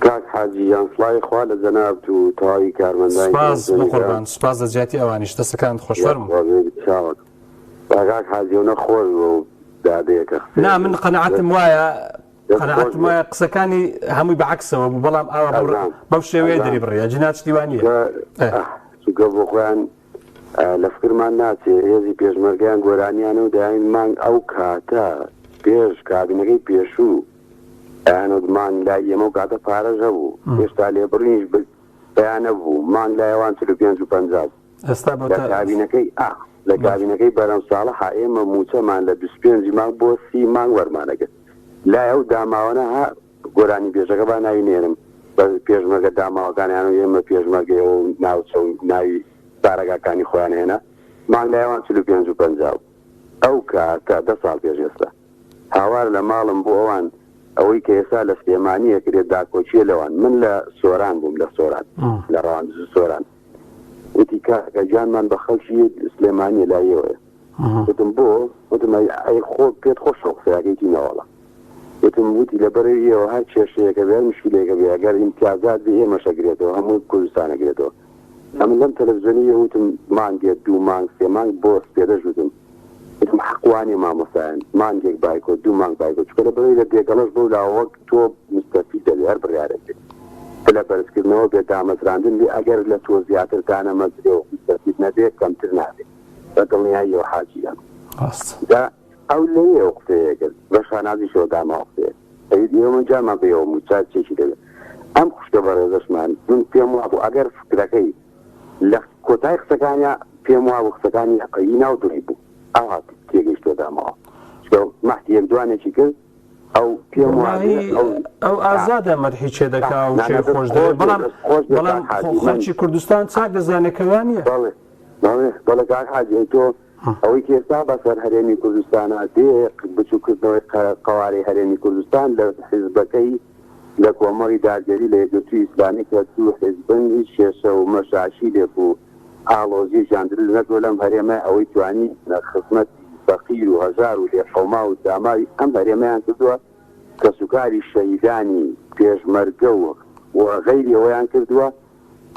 کاک حاجی گیان سڵاوی خوا لە جەنابت و تەواوی کارمەندانی سپاس بەقوربان سپاس لە جیاتی ئەوانیش دەستەکانت خۆش فەرموو چاوەک با کاک حاجی ئەونە خۆش بوو ئەو دادەیە کە قسەی نا من کرد. قەناعەتم وایە دەست خۆش قەناعەتم بێ. وایە قسەکانی هەمووی بە عەکسەوە بوو بەڵام ئاوا بەو ئەزام بەو شێوەیە ئەزام دەری بڕی ئەگینا شتی وا نییە چونکە ئێ. ئاه چونکە بۆ خۆیان ئاه لە فکرمان ناچێ هێزی پێشمەرگەیان گۆرانیانە و دەیان مانگ ئەو کاتە پێش کابینەکەی پێشوو ئەیانوت مانگ لای ئێمە و کاتە پارەش هەبوو هێشتا لێبڕینیش پەیا نەببوو مانگ لای ئەوان 45 و 50 بوو. ئێستا لە بۆتە کابینەکەی ئا لە کابینەکەی بەرەم ساڵحا ئێمە مووچەمان لە 25 ی مانگ بۆ 30 مانگ وەرمانەگرت لای ئەو داماوانە ها گۆرانی بێژەکە با ناوی نێنم بە پێشمەرگە داماوەکانیان و ئێمە پێشمەرگەی ئەو ناوچە و ناوی بارەگاکانی خۆیان هێنا مانگ لای ئەوان 45 و 50 بوو ئەو کاتە دە ساڵ پێش ئێستا هاوار لە ماڵم بۆ ئەوان ئەوەی کە ئێستا لە سلێمانی ئەکرێت داکۆکیە لەوان من لە سۆران بووم لە سۆران لە ڕەواندز و سۆران وتی کاکە گیانمان بە خەڵکی سلێمانیە لای ئێوەیە وتم بۆ وتم ئەی ئەی خۆ پێت خۆشە ئەو قسەیەکەی وتی نەوەڵا وتم وتی لەبەر ئێوە هەر کێشەیەکە بێ هەر مشکیلەیەکە بێ ئەگەر ئیمتیازات بێ ئێمەش ئەگرێتەوە هەموو کوردستان ئەگرێتەوە ئەمن لەم تەلەفزیۆنی وتم مانگێ دوو مانگ سێ مانگ بۆ سپێدەش وتم وتم حەق وانیە مامۆستایان مانگێک بایکۆت دوو مانگ بایکۆت چونکە لەبەرئەوەی لە دێگەڵەش بەو لاوە وەک تۆ مستەفید دەبێ هەر بڕیارێک بێ پلە بەرزکردنەوە بێ دامەزراندن بێ ئەگەر لە تۆ زیاتر دانەمەزرێ و مستەفید نەبێ کەمتر نابێ بە دڵنیاییەوە حاجی گیان ڕاست. جا ئەو لەوێ ئەو قسەیە کرد بە شانازیشەوە داما ئەو قسەیە ئەی ئێوە من جارمان بە ئێوە مووچە چێکی دەوێ ئەم خوشکە بەڕێزەشمان من پێم وابوو ئەگەر فکرەکەی لە کۆتای قسەکانیا پێم وابوو قسەکانی هی ناو دڵی بوو ئاوا تێگەیشتوە داماوە چونکە مەحدی یەک دوانێکی کرد ئەو پێم وابێ وەڵاهی ئەو ئەو ئازادە مەدحی چێ دەکا و نا چێ نا دەست خۆش دەوێ خۆش بێ بەڵام دەست خۆش بێ بەڵام کاک حاجی من خەڵکی کوردستان چاک دەزانێ کە وا نییە. بەڵێ بەڵێ بەڵێ کاک حاجی ئەی تۆ ئەوەی کە ئێستا بەسەر هەرێمی کوردستانا دێ بچووکردنەوەی قەوارەی هەرێمی کوردستان لە حیزبەکەی لە کۆمەڵی دادگەری لە یەکگرتووی ئیسلامی کە دوو حیزبن هیچ کێشە و مەشاکیلێک و ئاڵۆزیەکیان دروست نەکردوە لەم هەرێمە ئەوەی توانی خزمەتی. فەقیر و هەژار و لێقەوماو و داماوی ئەم هەرێمەیان کردووە، کەسوکاری شەهیدانی پێشمەرگە و و غەیری ئەوەیان کردووە،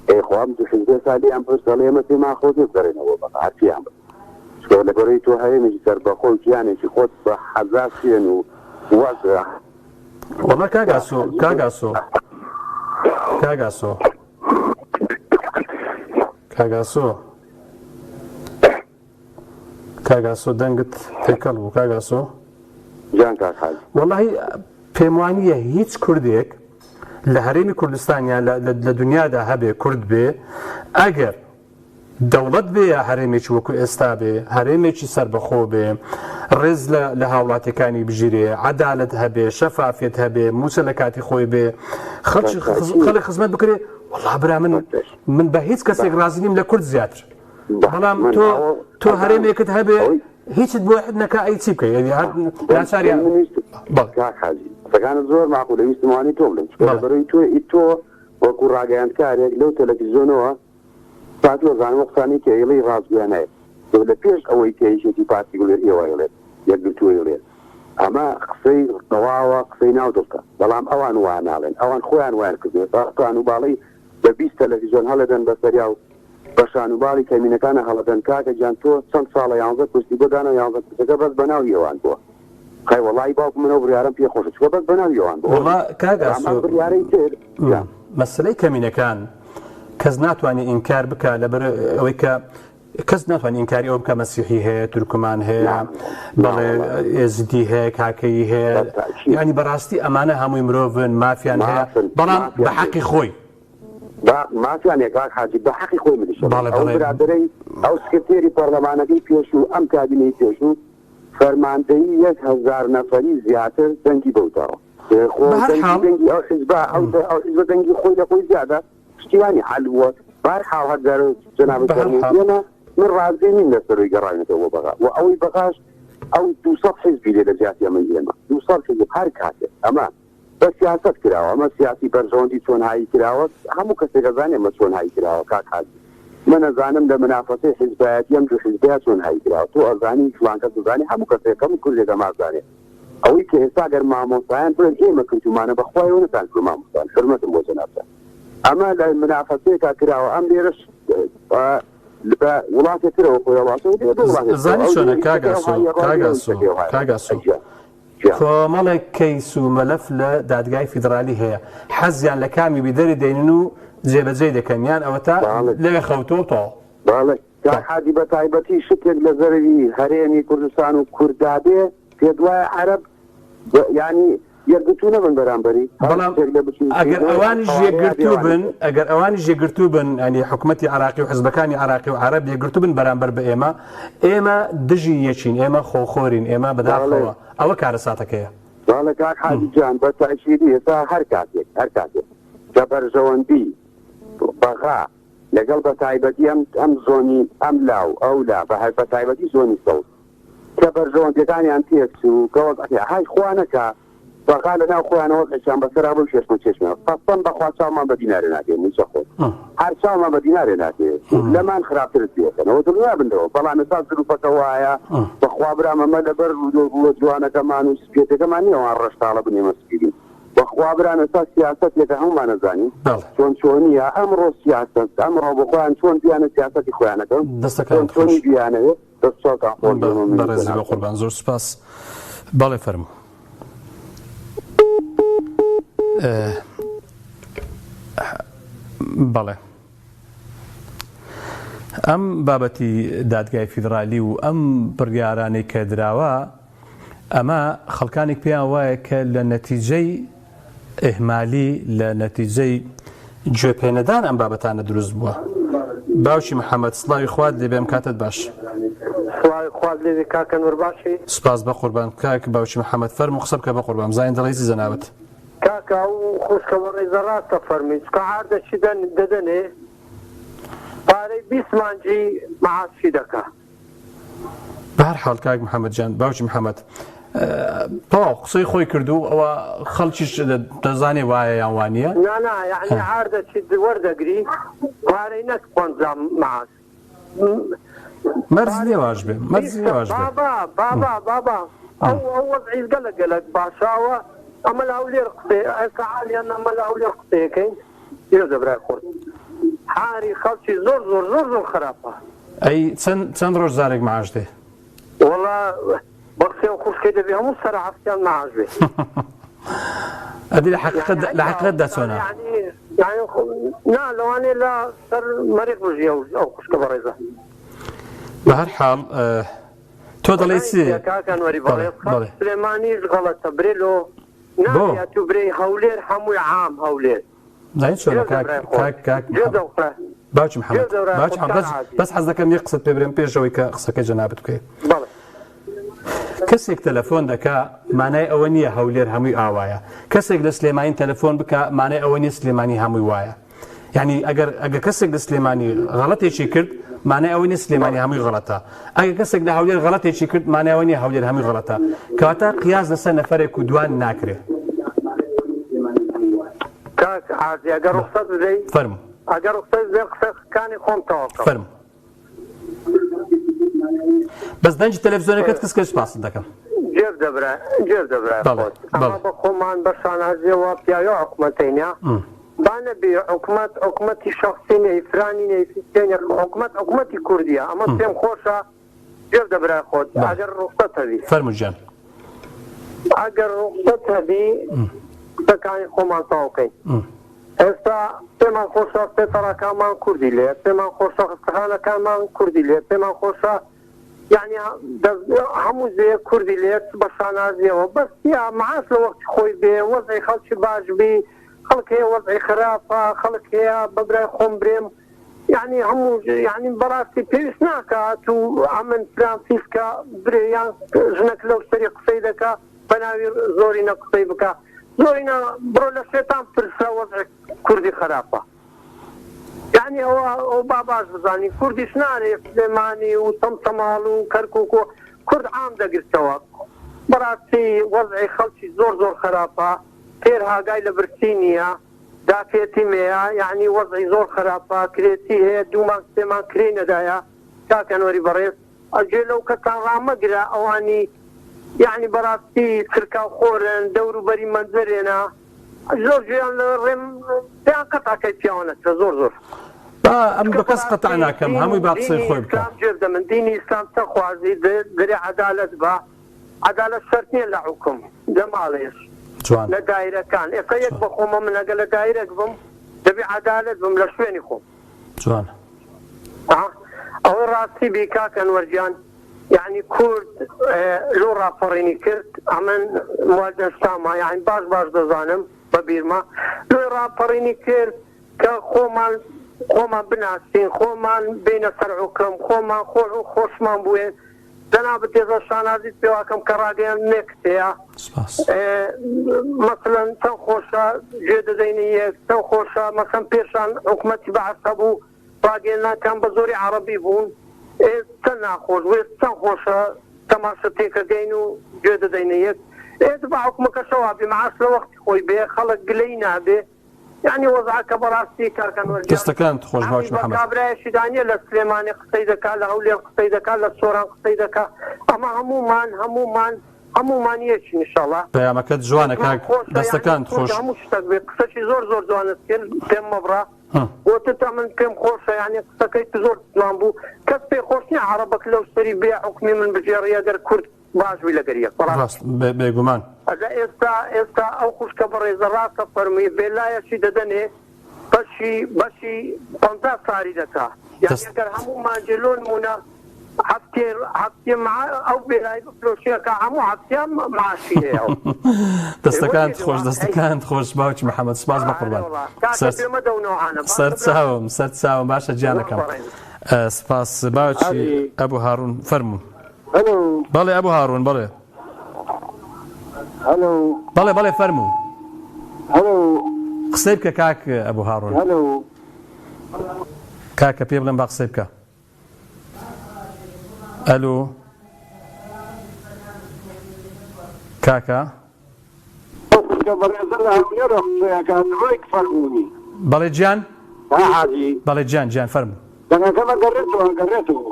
ئێ خۆ ئەم دوو حیزبە ئێستا لێیان بپرس دەڵێ ئێمە پێمان خۆش نیە بگەڕێینەوە بۆ بەغا، هەر پێیان بڵێ چونکە لەبەرئەوەی تۆ هەرێمێکی سەربەخۆ و کیانێکی خۆت بە حەزا شوێن و وەزع. وەڵا کاک ئاسۆ کاک ئاسۆ کاک ئاسۆ کاک ئاسۆ کاک ئاسۆ دەنگت تێکەڵ بوو کاک ئاسۆ جان کاک حاجی. وەڵاهی پێم وانییە هیچ کوردێک لە هەرێمی کوردستان یان لە دنیادا هەبێ کورد بێ ئەگەر دەوڵەت بێ یا هەرێمێکی وەکو ئێستا بێ هەرێمێکی سەربەخۆ بێ ڕێز لە لە هاوڵاتیەکانی بگیرێ عەدالەت هەبێ شەفافیەت هەبێ موچە لە کاتی خۆی بێ خەڵکی خەڵک خزمەت بکرێ وەڵا برا من من بە هیچ کەسێک ڕازی نیم لە کورد زیاتر بەڵام تۆ تۆ هەرێمێکت هەبێ هیچت بۆ نەکا ئەی چی بکەی یعنی هەر ناچاری بەڵێ کاک حاجی قسەکانت زۆر مەعقولە ویستم وانەی تۆ بڵێم چونکە لەبەرئەوەی تۆ تۆ وەکو ڕاگەیاندکارێک لەو تەلەفیزیۆنەوە پارتی ئەزانم ئەو قسانەی کە ئەیڵێی ڕاستگۆیانەیە تۆ لە پێش ئەوەی کە یەکێتی پارتی بڵێ ئێوە ئەیڵێن یەکگرتوو ئەیڵێن ئەمە قسەی تەواوە قسەی ناو دڵتە بەڵام ئەوان وا ناڵێن ئەوان خۆیان وایان کردووە شان و باڵی بە 20 تەلەفیزیۆن هەڵەدەن بەسەریا و بە شان و باڵی کەمینەکانە هەڵەدەن کاکە گیان تۆ چەند ساڵە یانزە کورسی بۆ دانا یانزە کورسەکە بەس بەناو ئێوان بووە خەی وەڵایی باوکم من ئەو بڕیارەم پێ خۆشە چونکە بەس بەناو ئێوان بووە وەڵا کاک بەڵام ئاسۆ ئەم بڕیارەی تر گیان. مەسەلەی کەمینەکان کەس ناتوانێت ئینکار بکا لەبەر ئەوەی کە کەس ناتوانێت ئینکاری ئەوە بکا مەسیحی هەیە تورکمان هەیە نا بەڵێ وەڵا ئێزدی هەیە کاکەیی هەیە بە تەئکید یعنی بەڕاستی ئەمانە هەمووی مرۆڤن مافیان هەیە مافن بەڵام بە مافیان هەیە حەقی خۆی با مافیان هەیە کاک حاجی بە حەقی خۆی منیش ئەڵێم بەڵێ ئەو بەڵێ برادەرەی ئەو سکرتێری پەڕلەمانەکەی پێشوو ئەم کابینەی پێشوو فەرماندەیی 1000 نەفەری زیاتر دەنگی بەو داوە. خۆ بە هەر دەنگی حاڵ دەنگی ئەو حیزبە ئەو ئەو حیزبە دەنگی خۆی لە خۆی زیادە پشتیوانی عەل بووە بە هەر حاڵ هەر جارە جەنابت بە هەر فەرموو حاڵ ئێمە من ڕازی نیم لەسەروی گەڕاوینەتەوە بۆ بەغا و ئەوەی بەغاش ئەو 200 حیزبی لێ لە جیاتی ئەمەی ئێمە 200 حیزب هەر کاتێک ئەمە بە سیاسەت کراوە ئەمە سیاسی بەرژەوەندی چۆن هایی کراوە هەموو کەسێک ئەزانێ ئەمە چۆن هایی کراوە کاک حاجی من ئەزانم لە منافەسەی حیزبایەتی ئەم دوو حیزبەیا چۆن هایی کراوە تۆ ئەزانی فڵان کەس ئەزانێ هەموو کەسێک هەموو کوردێک ئەمە ئەزانێ ئەوەی کە ئێستا گەر مامۆستایان بڵێن ئێمە کردوومانە بەخوا ئێوە نەتان کردووە مامۆستایان حورمەتم بۆ جەنابتان ئەمە لە منافەسەیەکا کراوە ئەم لێرەش بە وڵاتێ ترەوە خۆی هەڵواسێ و لێ بە وڵاتێ ترەوە زانی ئەو چۆنە لێ کاک ئیشەکەی ئاسۆ ئەوهایە ڕا کاک لێ ئاسۆ ئیشەکەی ئەوهایە کاک ئاسۆ ئەی گیان کۆمەڵێک کەیس و مەلەف لە دادگای فیدرالی هەیە حەزیان لە کامی بی دەری دەینن و جێبەجێی دەکەن یان ئەوەتا بەڵێ لەوێ خەوتووە و تەواو. بەڵێ کاک حاجی بە تایبەتی شتێک لە زەرەری هەرێمی کوردستان و کورددا بێ پێت وایە عەرەب یانی یەکگرتوو نەبن بەرامبەری هەر بەڵام شتێک لە ئەگەر بچووکترین ئەوانیش قەوارەیا بێ یەکگرتوو ئەوانی بن تر. ئەگەر ئەوانیش یەکگرتوو بن یانی حکومەتی عێراقی و حزبەکانی عێراقی و عەرەب یەکگرتوو بن بەرامبەر بە ئێمە ئێمە دژی یەکین ئێمە خۆخۆرین ئێمە بەڵێ بەداخەوە ئەوە کارەساتەکەیە. بەڵێ کاک حاجی گیان بە تەئکیدی ئێستا هەر کاتێک هەر کاتێک کە بەرژەوەندی بەغا لەگەڵ بە تایبەتی ئەم ئەم زۆنی ئەم لا و ئەو لا بە هەر بە تایبەتی زۆنی سەوز کە بەرژەوەندیەکانیان تێک چوو کە وەزعەکەی های خوا نەکا بەغا لە ناو خۆیانە وەزعێکیان بەسەرا بوو چێشمە چێشمە قەسەم بەخوا چاومان بە دینارێ ناکەوێ مووچە خۆر هەر چاومان بە دینارێ ناکەوێ لەمان خراپترت پێکەنەوە دڵنیا بن لەوە بەڵام ئێستا زروفەکە وایە بەخوا برام ئەمە لەبەر ڕووە جوانەکەمان و سپیەتەکەمان نییە ئەوان ڕەشتاڵە بن ئێمە سپی بین بەخوا برام ئێستا سیاسەتێکە هەموومان ئەزانین بەڵێ. چۆن چۆنیە ئەمڕۆ سیاسەت ئەمڕۆ بۆ خۆیان چۆن بیانە سیاسەتی خۆیانەکەن چۆن دەستەکانت چۆنی خۆش. بیانەوێ دەست چاوتان خۆش بێ مەمنونی بەڕێزی بە جەنابتان. قوربان زۆر سوپاس بەڵێ فەرموو. بەڵێ. ئەم بابەتی دادگای فیدرالی و ئەم بڕیارانەی کە دراوە ئەمە خەڵکانێک پێیان وایە کە لە نەتیجەی ئیهمالی لە نەتیجەی گوێ پێنەدان ئەم بابەتانە دروست بووە. باوکی محەمەد سڵاوی خوات لێبێ ئەم کاتەت باش. سڵاوی خوات لێبێ کاکە نور باشی؟ سوپاس بەقوربان کاک باوکی محەمەد فەرموو قسە بکە بەقوربان بزانین دەڵێی چی جەنابت. کاکە ئەو خوشکە بەڕێزە ڕاست دەفەرموی چونکە عاردەکی دەدەنێ پارەی 20 مانگی معاشی دەکا. بەهەر حاڵ کاک محەممەد جان باوکی محەممەد تەواو قسەی خۆی کردو ئەوە خەڵکیش دەزانێ وایە یان وانە نانا یعنی عاردەکی وەردەگری پارەی نەک پەنجا معاش. مەرج نییە واش بێ مەرج نییە واش بێ. بابا بابا بابا ئەو ئەو وەزعی گەلەک گەلەک باشە ئەوە ئەمە لە هەولێر قسەی ئێستا حالیان ئەمە لە هەولێر قسەیەکەین پیرۆزە برای خۆت حاری خەڵکی زۆر زۆر زۆر زۆر خراپە. ئەی چەند چەند ڕۆژ جارێک معاش دێ؟ وەڵا بە قسەی ئەو خوشکەی دەبێ هەموو سەرە هەفتیان معاش بێ. ئەدی لە حەقیقەت لە حەقیقەتدا چۆنە؟ یانی نا لەوانەیە لە سەر مەریخ بژی ئەو ئەو خوشکە بەڕێزە. بە هەر حاڵ تۆ دەڵێی چی؟ کاک ئەنوەری بەڕێز خەڵکی سلێمانیش غەڵەتە برێ لۆ نابێ ئەتوو برێی هەولێر هەمووی عام هەولێر. زانی چۆنە کاک کاک کاک باوکی محەممەد باوکی محەممەد بەس بەس حەز دەکەم یەک قسەت پێ برێم پێش ئەوەی کە قسەکەی جەنابت بکەی کەسێک تەلەفۆن دەکا مانای ئەوە نییە هەولێر هەمووی ئاوایە کەسێک لە سلێمانی تەلەفۆن بکە مانای ئەوە نییە سلێمانی هەمووی وایە یعنی ئەگەر ئەگە کەسێک لە سلێمانی غەڵەتێکی کرد مانای ئەوە نییە سلێمانی هەمووی غەڵەتە ئەگە کەسێک لە هەولێر غەڵەتێکی کرد مانای ئەوە نییە هەولێر هەمووی غەڵەتە کەواتە قیاس لەسەر نەفەرێک و دوان ناکرێ. کاک عازی ئەگەر ڕوخسەت بدەی فەرموو. ئەگەر ڕوخسەت بدەی قسەکانی خۆم تەواو بکەم. فەرموو. بەس دەنگی تەلەفزیۆنەکەت کز کە سوپاست دەکەم. جێب دەبرا جێب دەبرا بەڵێ خۆت ئەمە بەڵێ. بە خۆمان بە شانازیەوە پیاوی حکومەتەینە با نەبێ حکومەت حکومەتی شەخسی نیە هی فرانی نیە هی فیسکەی نیە حکومەت حکومەتی کوردیە ئەمە پێم خۆشە گوێ بدە برای خۆت ئەگەر ڕوخسەت هەبی. فەرموو گیان. ئەگەر ڕوخسەت هەبی قسەکانی خۆمان تەواو کەین ئێستا پێمان خۆشە سێتەڕەکانمان کوردی لێ پێمان خۆشە خستەخانەکانمان کوردی لێ پێمان خۆشە یەعنی هەموو جێیەک کوردی لێ بە شانازیەوە بەس یا معاش لە وەختی خۆی بێ وەزعی خەڵکی باش بی خەڵک هەیە وەزعی خراپە خەڵک هەیە بە برای خۆم برێم یەعنی هەموو یەعنی بەڕاستی پێویست ناکا تو ئەمن فلان فیسکە برێ یان ژنەک لەو سەری قسەی دەکا بە ناوی زۆرینە قسەی بکا زۆرینە بڕۆ لە شێتان پرسە وەزعی کوردی خراپە. یانی ئەوە ئەو با باش بزانین کوردیش نارێ سلێمانی و چەمچەماڵ و کەرکوک و کورد عام دەگرتەوە بەڕاستی وەزعی خەڵکی زۆر زۆر خەراپە تێر هاگای لە برسی نییە داکێتی مەیە یانی وەزعی زۆر خەراپە کرێچی هەیە دوو مانگ سێ مانگ کرێی نەدایە کاک ئەنوەری بەڕێز گوێ لەو کەسان ڕامەگرە ئەوانی یانی بەڕاستی چرکاو خۆرن دەورو بەری مەنجەرێنە زۆر گوێیان لە ڕێم پێیان قەتع کەی پیاوە نەچرە زۆر زۆر. با ئەم بە کەس قەتع ناکەم هەمووی با قسەی خۆی بکا. گوێ بدە من دینی ئیسلام چە خوازی دەرێ عەدالەت بە عەدالەت شەرت نیە لە حوکم لە ماڵێش جوان لە دایرەکان ئێستا یەک بە خۆمە من ئەگەر لە دایرەک بم دەبێ عەدالەت بم لە شوێنی خۆم. جوان. ئا ئەوەی ڕاستی بی کاک ئەنوەر گیان یەعنی کورد لۆ ڕاپەڕینی کرد ئەمن موالدەشتامە یەعنی باش باش دەزانم بە بیرمە لۆی ڕاپەڕینی کرد کە خۆمان خۆمان بناسین خۆمان بینە سەر حوکم خۆمان خۆ خۆشمان بوێن جەنابت تێزە شانازیت پێواکەم کە ڕاگەیاندنێکت هەیە سپاس. مەسەلەن چەند خۆشە گوێ دەدەینە یەک چەند خۆشە مەسەن پێشان حکومەتی بەعس هەبوو ڕاگەیەندنەکان بە زۆری عەڕەبی بوون ئێ چەند ناخۆش بوو ئێستا چەند خۆشە تەماشە تێکەگەین و گوێ دەدەینە یەک ئێ با حکومەکەشە وابێ معاش لە وەختی خۆی بێ خەڵک گلەی نابێ یانی وەزعەکە بەڕاستی کاک ئەنوەر گیان دەستەکانت خۆش باوکی حەقی بە محەمەد. کابرایەکی دانیە لە سلێمانی قسەی دەکا لە هەولێر قسەی دەکا لە سۆران قسەی دەکا ئەمە هەموومان هەموومان هەموومان یەکین ئیشەڵا. پەیامەکەت جوانە دەستمان کاک خۆشە یانی دەستەکانت کورد خۆش. هەموو شتەک بێ قسەکی زۆر زۆر جوانت کرد پێم مەبڕە گۆتت ئەمن پێم خۆشە یانی قسەکەی تو زۆر جوان بوو کەس پێ خۆش نیە عەڕەبەک لەو سەری بێ حوکمی من بگێڕی ئەگەر کورد باش بی لەگەر یەک بەڕاستی. ڕاست بێگومان. ئەجا ئێستا ئێستا ئەو خوشکە بەڕێزە ڕاستە فەرمووی ڤێلایەکی دەدەنێ بەشی بەشی 50 ساری دەکا یانی دەست. ئەگەر هەموو مانجێ لۆ نموونە هەفتێ هەفتێ مع ئەو ڤێلای بفرۆشێ ئەکا هەموو هەفتیان معاشی هەیە ئەو. دەستەکانت خۆش دەستەکانت خۆش باوکی محەممەد سپاس بە قوربان کاکە پێ مەدە و نەوعانە باشە سەر برا. چاوم سەر چاوم باشە گیانەکەم بەڕێز. سپاس باوکی عەلی. ئەبو هاڕون فەرموو. هەلۆ. بەڵێ ئەبو هاڕون بەڵێ. هەلۆ. بەڵێ بەڵێ فەرموو. هەلۆ. قسەی بکە کاک ئەبو هاڕون. هەلۆ. کاکە پێ بڵێم با قسەی بکە. ئەلو. کاکە. ئەو خوشکە بەڕێزە لە هەولێرەوە قسەی ئەکات ڕێک فەرموونی. بەڵێ گیان. ها حاجی. بەڵێ گیان گیان فەرموو. دەنگەکەم ئەگەڕێتەوە ئەگەڕێتەوە.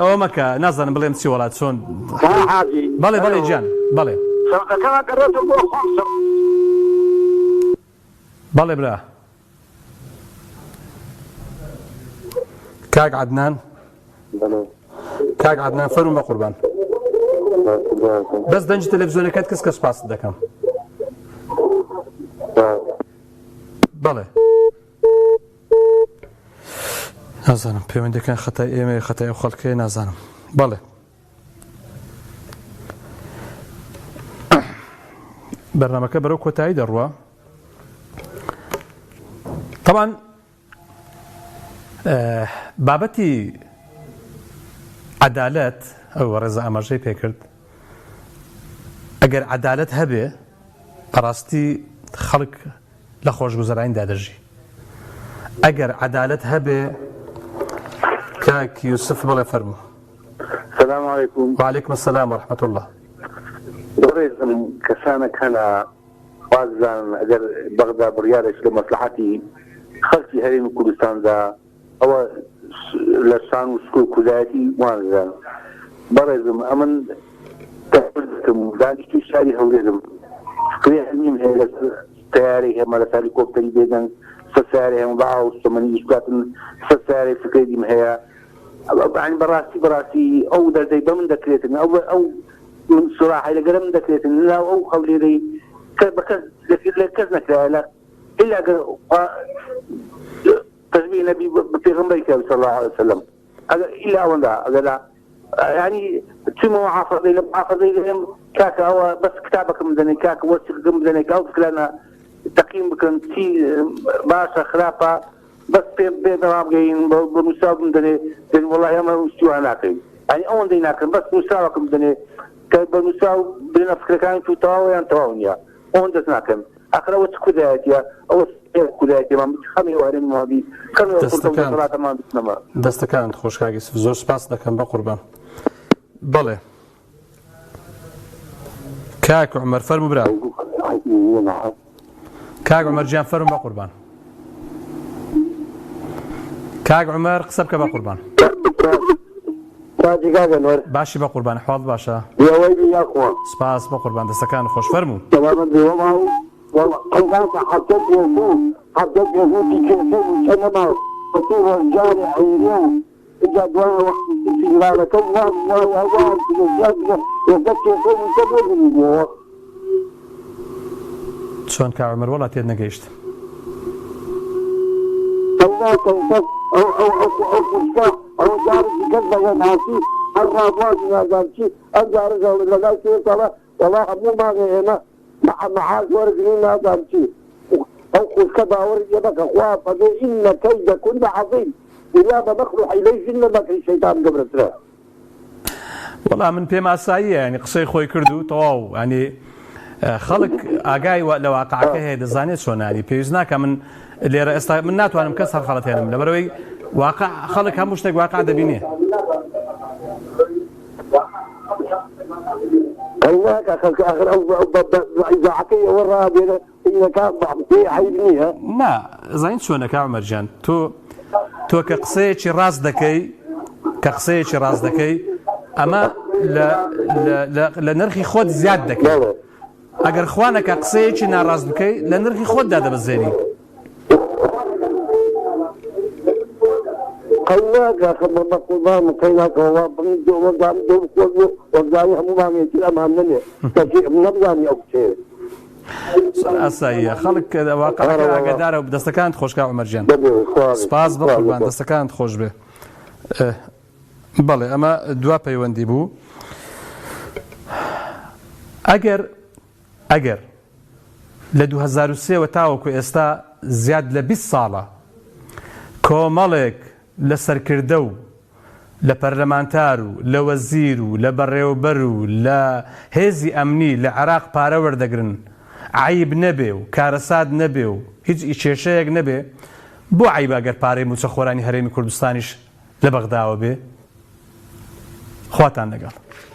ئەوە مەکە نازانم بڵێم چی وەڵا چۆن. کاک حاجی. بەڵێ بەڵێ گیان بەڵێ. سەوتەکەم ئەگەڕێتەوە بۆ خۆم سەوت. بەڵێ برا. کاک عەدنان. بەڵێ. کاک عەدنان فەرموو بەقوربان. بەس دەنگی تەلەفزیۆنەکەت کز کە سوپاست دەکەم. بەڵێ. نازانم پەیوەندەکان خەتای ئێمەیە خەتای ئەو خەڵکەیە نازانم بەڵێ بەرنمەکە بەرەو کۆتایی دەڕوە طبعا بابەتی عەدالەت ئەو بەڕێزە ئاماژەی پێکرد ئەگەر عەدالەت هەبێ بەڕاستی خەڵک لە خۆشگوزەرانیدا دەژی ئەگەر عەدالەت هەبێ کاک یوسف بڵێ فەرموو سلام علیکم وعلیکم السلام ورحمة الله بەڕێزم کەسانەک هەنە واززانن ئەگەر بەغدا بڕیارێک لە مەسلحەتی خەڵکی هەرێمی کوردستاندا ئەوە لە شان و شکۆی کوردایەتی وانزان بەڕێزم ئەمن کوردم دانیشتوی شاری هەولێرم فکرەی علمیم هەیە لەسەر تەیارەی هەمە لەسەر هەلیکۆپتەری بێدەنگ سەر سەیارەی هەمە بە ئاو سوتەمەنی ئیش بکاتن سەر سەیارەی فکرەی دیم هەیە یانی بەڕاستی بەڕاستی ئەو دەردەی بە من دەکرێتن ئەو ئەو من سوراحەی لەگەرە من دەکرێتن لەناو ئەو هەولێرەی کە بە کەس لە کەس نەکرایە لە ئیلا گەر خوا تەشبیه نەبی بە پێغەمبەری کرا صلی الله علیه وسلم ئەگەر ئیلا ئەوەندا ئەگەر ینی چوومە محافظەی لە محافظەی دەڵێم کاکە ئەوە بەس کتابەکەم بدەنێ کاکە وەسیقەکەم بدەنێ کە ئەو فکرانە تەقیم بکەن چی باشە خراپە بەس پێ پێ ڕابگەین بە نووسراو بمدەنێ دەن وەڵای ئەمە شتی وا ناکەین یانی ئەوەندەی ناکەن بەس نووسراوەکەم بدەنێ کە بە نووسراو بڵێن فکرەکانی تو تەواوە یان تەواو نییە ئەوەن دەست ناکەن ئاخر ئەوە چ کوردایەتیە ئەوە کوردایەتیمان خەمی هەرێمی بی خەمی دەستەکان دەستەکانت خۆش کاک یوسف زۆر سپاست دەکەم بەقوربان بەڵێ کاک عومەر فەرموو برا کاک عومەر گیان فەرموو بەقوربان کاک عومەر قسە بکە بەقوربان باجی کاکە نۆر باشی بەقوربان حواڵت باشە ئێوەی بی یاخوا سپاس بەقوربان دەستەکان خۆش فەرموو سەلامەت بی وەڵا و وەڵا قەیرانکە هەفتە پێشوو هەفتە پێشوو چی کێشەی مووچە نەما و بە دوو ڕۆژ جارێ ئەیرێ و ئینجا دوای وەختی فیدراڵەکە وا وا وا وا زیاد بووە ئێستا کێشەی مووچە بۆ دروست بووە. چۆن کاک عومەر وەڵا تێت نەگەیشت. قەیناکە ئێستا ئەو ئەو ئەو ئەو خوشکە ئەوە جارێکی کەس بە ناسی هەر ڕابواردی نازانم چی ئەم جارەش لەلای تۆ ئەڵێ وەڵا هەموو مانگێ ئێمە مەعاش وەرگرین نازانم چی ئەو خوشکە باوەڕی پێ مەکە خوا فەرمووی ان کیدکن عظیم وریا بە مەکر و حیلەی ژن لە مەکری شەیتان گەورەترە. وەڵا من پێم ئاساییە ینی قسەی خۆی کرد و تەواو ینی خەڵک ئاگای لە واقعەکە هەیە دەزانێت چۆنانی پێویست ناکە من لێرە ئێستا من ناتوانم کەس هەڵخەڵەتێنم لەبەرەوەی واقع خەڵک هەموو شتێک واقع دەبینێ. ئەی ناکا خەڵک ئاخر ئەو ئیزاعەکەی ئەوە ڕابێنە ئینەکە پێی عەیب نییە. نا زانیت چۆنە کاک عومەر گیان تۆ تۆ کە قسەیەکی ڕاست دەکەی کە قسەیەکی ڕاست دەکەی ئەمە لە لە لە نرخی خۆت زیاد دەکەی ئەگەر خوا نەکا قسەیەکی ناڕاست بکەی لە نرخی خۆت دادەبەزێنی. قەیناکە خە بە قوربانم قەیناکە وەڵا بڵێ دۆ وەزانی دۆ خۆش بوو وەزانی هەموومان یەکتر ئەمان نەنێ کەچی نەمزانی ئەو کچەیە. زۆر ئاساییە خەڵک واقعەکە ئاگادارە و دەستەکانت خۆش کاک عومەر گیان سپاس بە قوربان دەستەکانت خۆش بێ بەڵێ ئەمە دوا پەیوەندی بوو ئەگەر ئەگەر لە 2023 وە تاوەکو ئێستا زیاد لە 20 ساڵە کۆمەڵێک لە سەرکردە و لە پەرلەمانتار و لە وەزیر و لە بەڕێوەبەر و لە هێزی ئەمنی لە عێراق پارە وەردەگرن عەیب نەبێ و کارەسات نەبێ و هیچ کێشەیەک نەبێ بۆ عەیبە گەر پارەی مووچەخۆرانی هەرێمی کوردستانیش لە بەغداوە بێ؟ خواتان لەگەڵ.